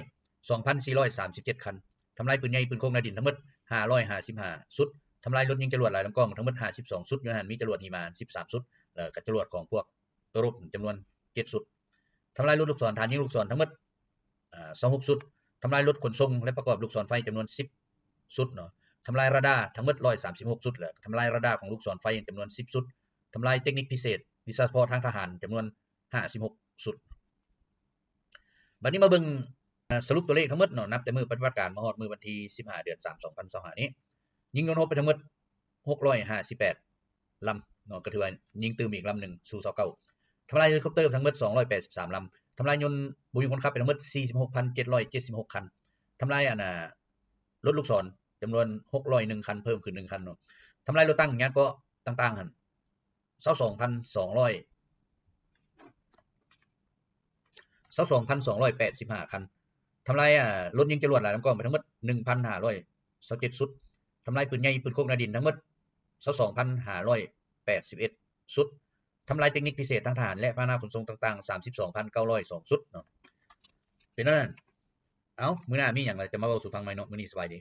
ສອງພັນສີ່ຮ້ອຍສາມສິບເຈັດຄັນ, ທຳລາຍປືນໃຫຍ່ ປືນໂຄກ ແນວດິນ ທັງໝົດຫ້າຮ້ອຍຫ້າສິບຫ້າຊຸດ, ທຳລາຍລົດຍິງຈະຫຼວດຫຼາຍລຳກ້ອງ ທັງໝົດຫ້າສິບສອງຊຸດ, ຢູ່ໃນຫັ້ນມີຈະຫຼວດຫິມາສິບສາມຊຸດ ແລ້ວກໍຈະຫຼວດຂອງພວກໂຕລົບຈຳນວນເຈັດຊຸດ, ທຳລາຍລົດລູກສອນ ຖານຍິງລູກສອນ ທັງໝົດ ອາ ຊາວຫົກຊຸດ, ທຳລາຍລົດຂົນສົ່ງ ແລະ ປະກອບລູກສອນໄຟ ຈຳນວນສິບຊຸດເນາະ, ທຳລາຍຣາດາທັງໝົດຮ້ອຍສາມສິບຫົກຊຸດ ແລະ ທຳລາຍຣາດາຂອງລູກສອນໄຟ ຈຳນວນສິບຊຸດ, ທຳລາຍເຕັກນິກພິເສດ ວິຊາສະເພາະທາງທະຫານ ຈຳນວນຫ້າສິບຫົກຊຸດ. ບັດນີ້ມາເບິ່ງ ອາ ສະຫຼຸບຕົວເລກທັງໝົດເນາະ ນັບແຕ່ມື້ປະຕິບັດການມາຮອດມື້ວັນທີສິບຫ້າ ເດືອນສາມ ສອງພັນຊາວຫ້ານີ້ ຍິງຍົນຮົບໄປທັງໝົດຫົກຮ້ອຍຫ້າສິບແປດລຳເນາະ ກໍຖືວ່າຍິງຕື່ມອີກລຳໜຶ່ງ ຊູຊາວເກົ້າ, ທຳລາຍເຮລິຄອບເຕີທັງໝົດສອງຮ້ອຍແປດສິບສາມລຳ, ທຳລາຍຍົນບໍ່ມີຄົນຂັບໄປທັງໝົດສີ່ສິບຫົກພັນເຈັດຮ້ອຍເຈັດສິບຫົກຄັນ, ທຳລາຍ ອັນ ອາ ລົດລູກສອນຈຳນວນຫົກຮ້ອຍໜຶ່ງຄັນ ເພີ່ມຂຶ້ນໜຶ່ງຄັນເນາະ, ທຳລາຍລົດຕັ້ງຍານເກາະຕ່າງໆຫັ້ນ ຊາວສອງພັນສອງຮ້ອຍ ຊາວສອງພັນສອງຮ້ອຍແປດສິບຫ້າຄັນ, ທຳລາຍ ອາ ລົດຍິງຈະຫຼວດຫຼາຍລຳກ້ອງໄປທັງໝົດໜຶ່ງພັນຫ້າຮ້ອຍຊາວເຈັດຊຸດ, ທຳລາຍປືນໃຫຍ່ ປືນໂຄກ ແນວດິນ ທັງໝົດຊາວສອງພັນຫ້າຮ້ອຍແປດສິບເອັດຊຸດ, ທຳລາຍເຕັກນິກພິເສດທາງທະຫານ ແລະ ພາຫະນະຂົນສົ່ງຕ່າງໆສາມສິບສອງພັນເກົ້າຮ້ອຍສອງຊຸດເນາະ. ເປັນແນວນັ້ນ. ເອົ້າ ມື້ໜ້າມີຫຍັງລະຈະມາເວົ້າສູ່ຟັງໃໝ່ເນາະ. ມື້ນີ້ສະບາຍດີ.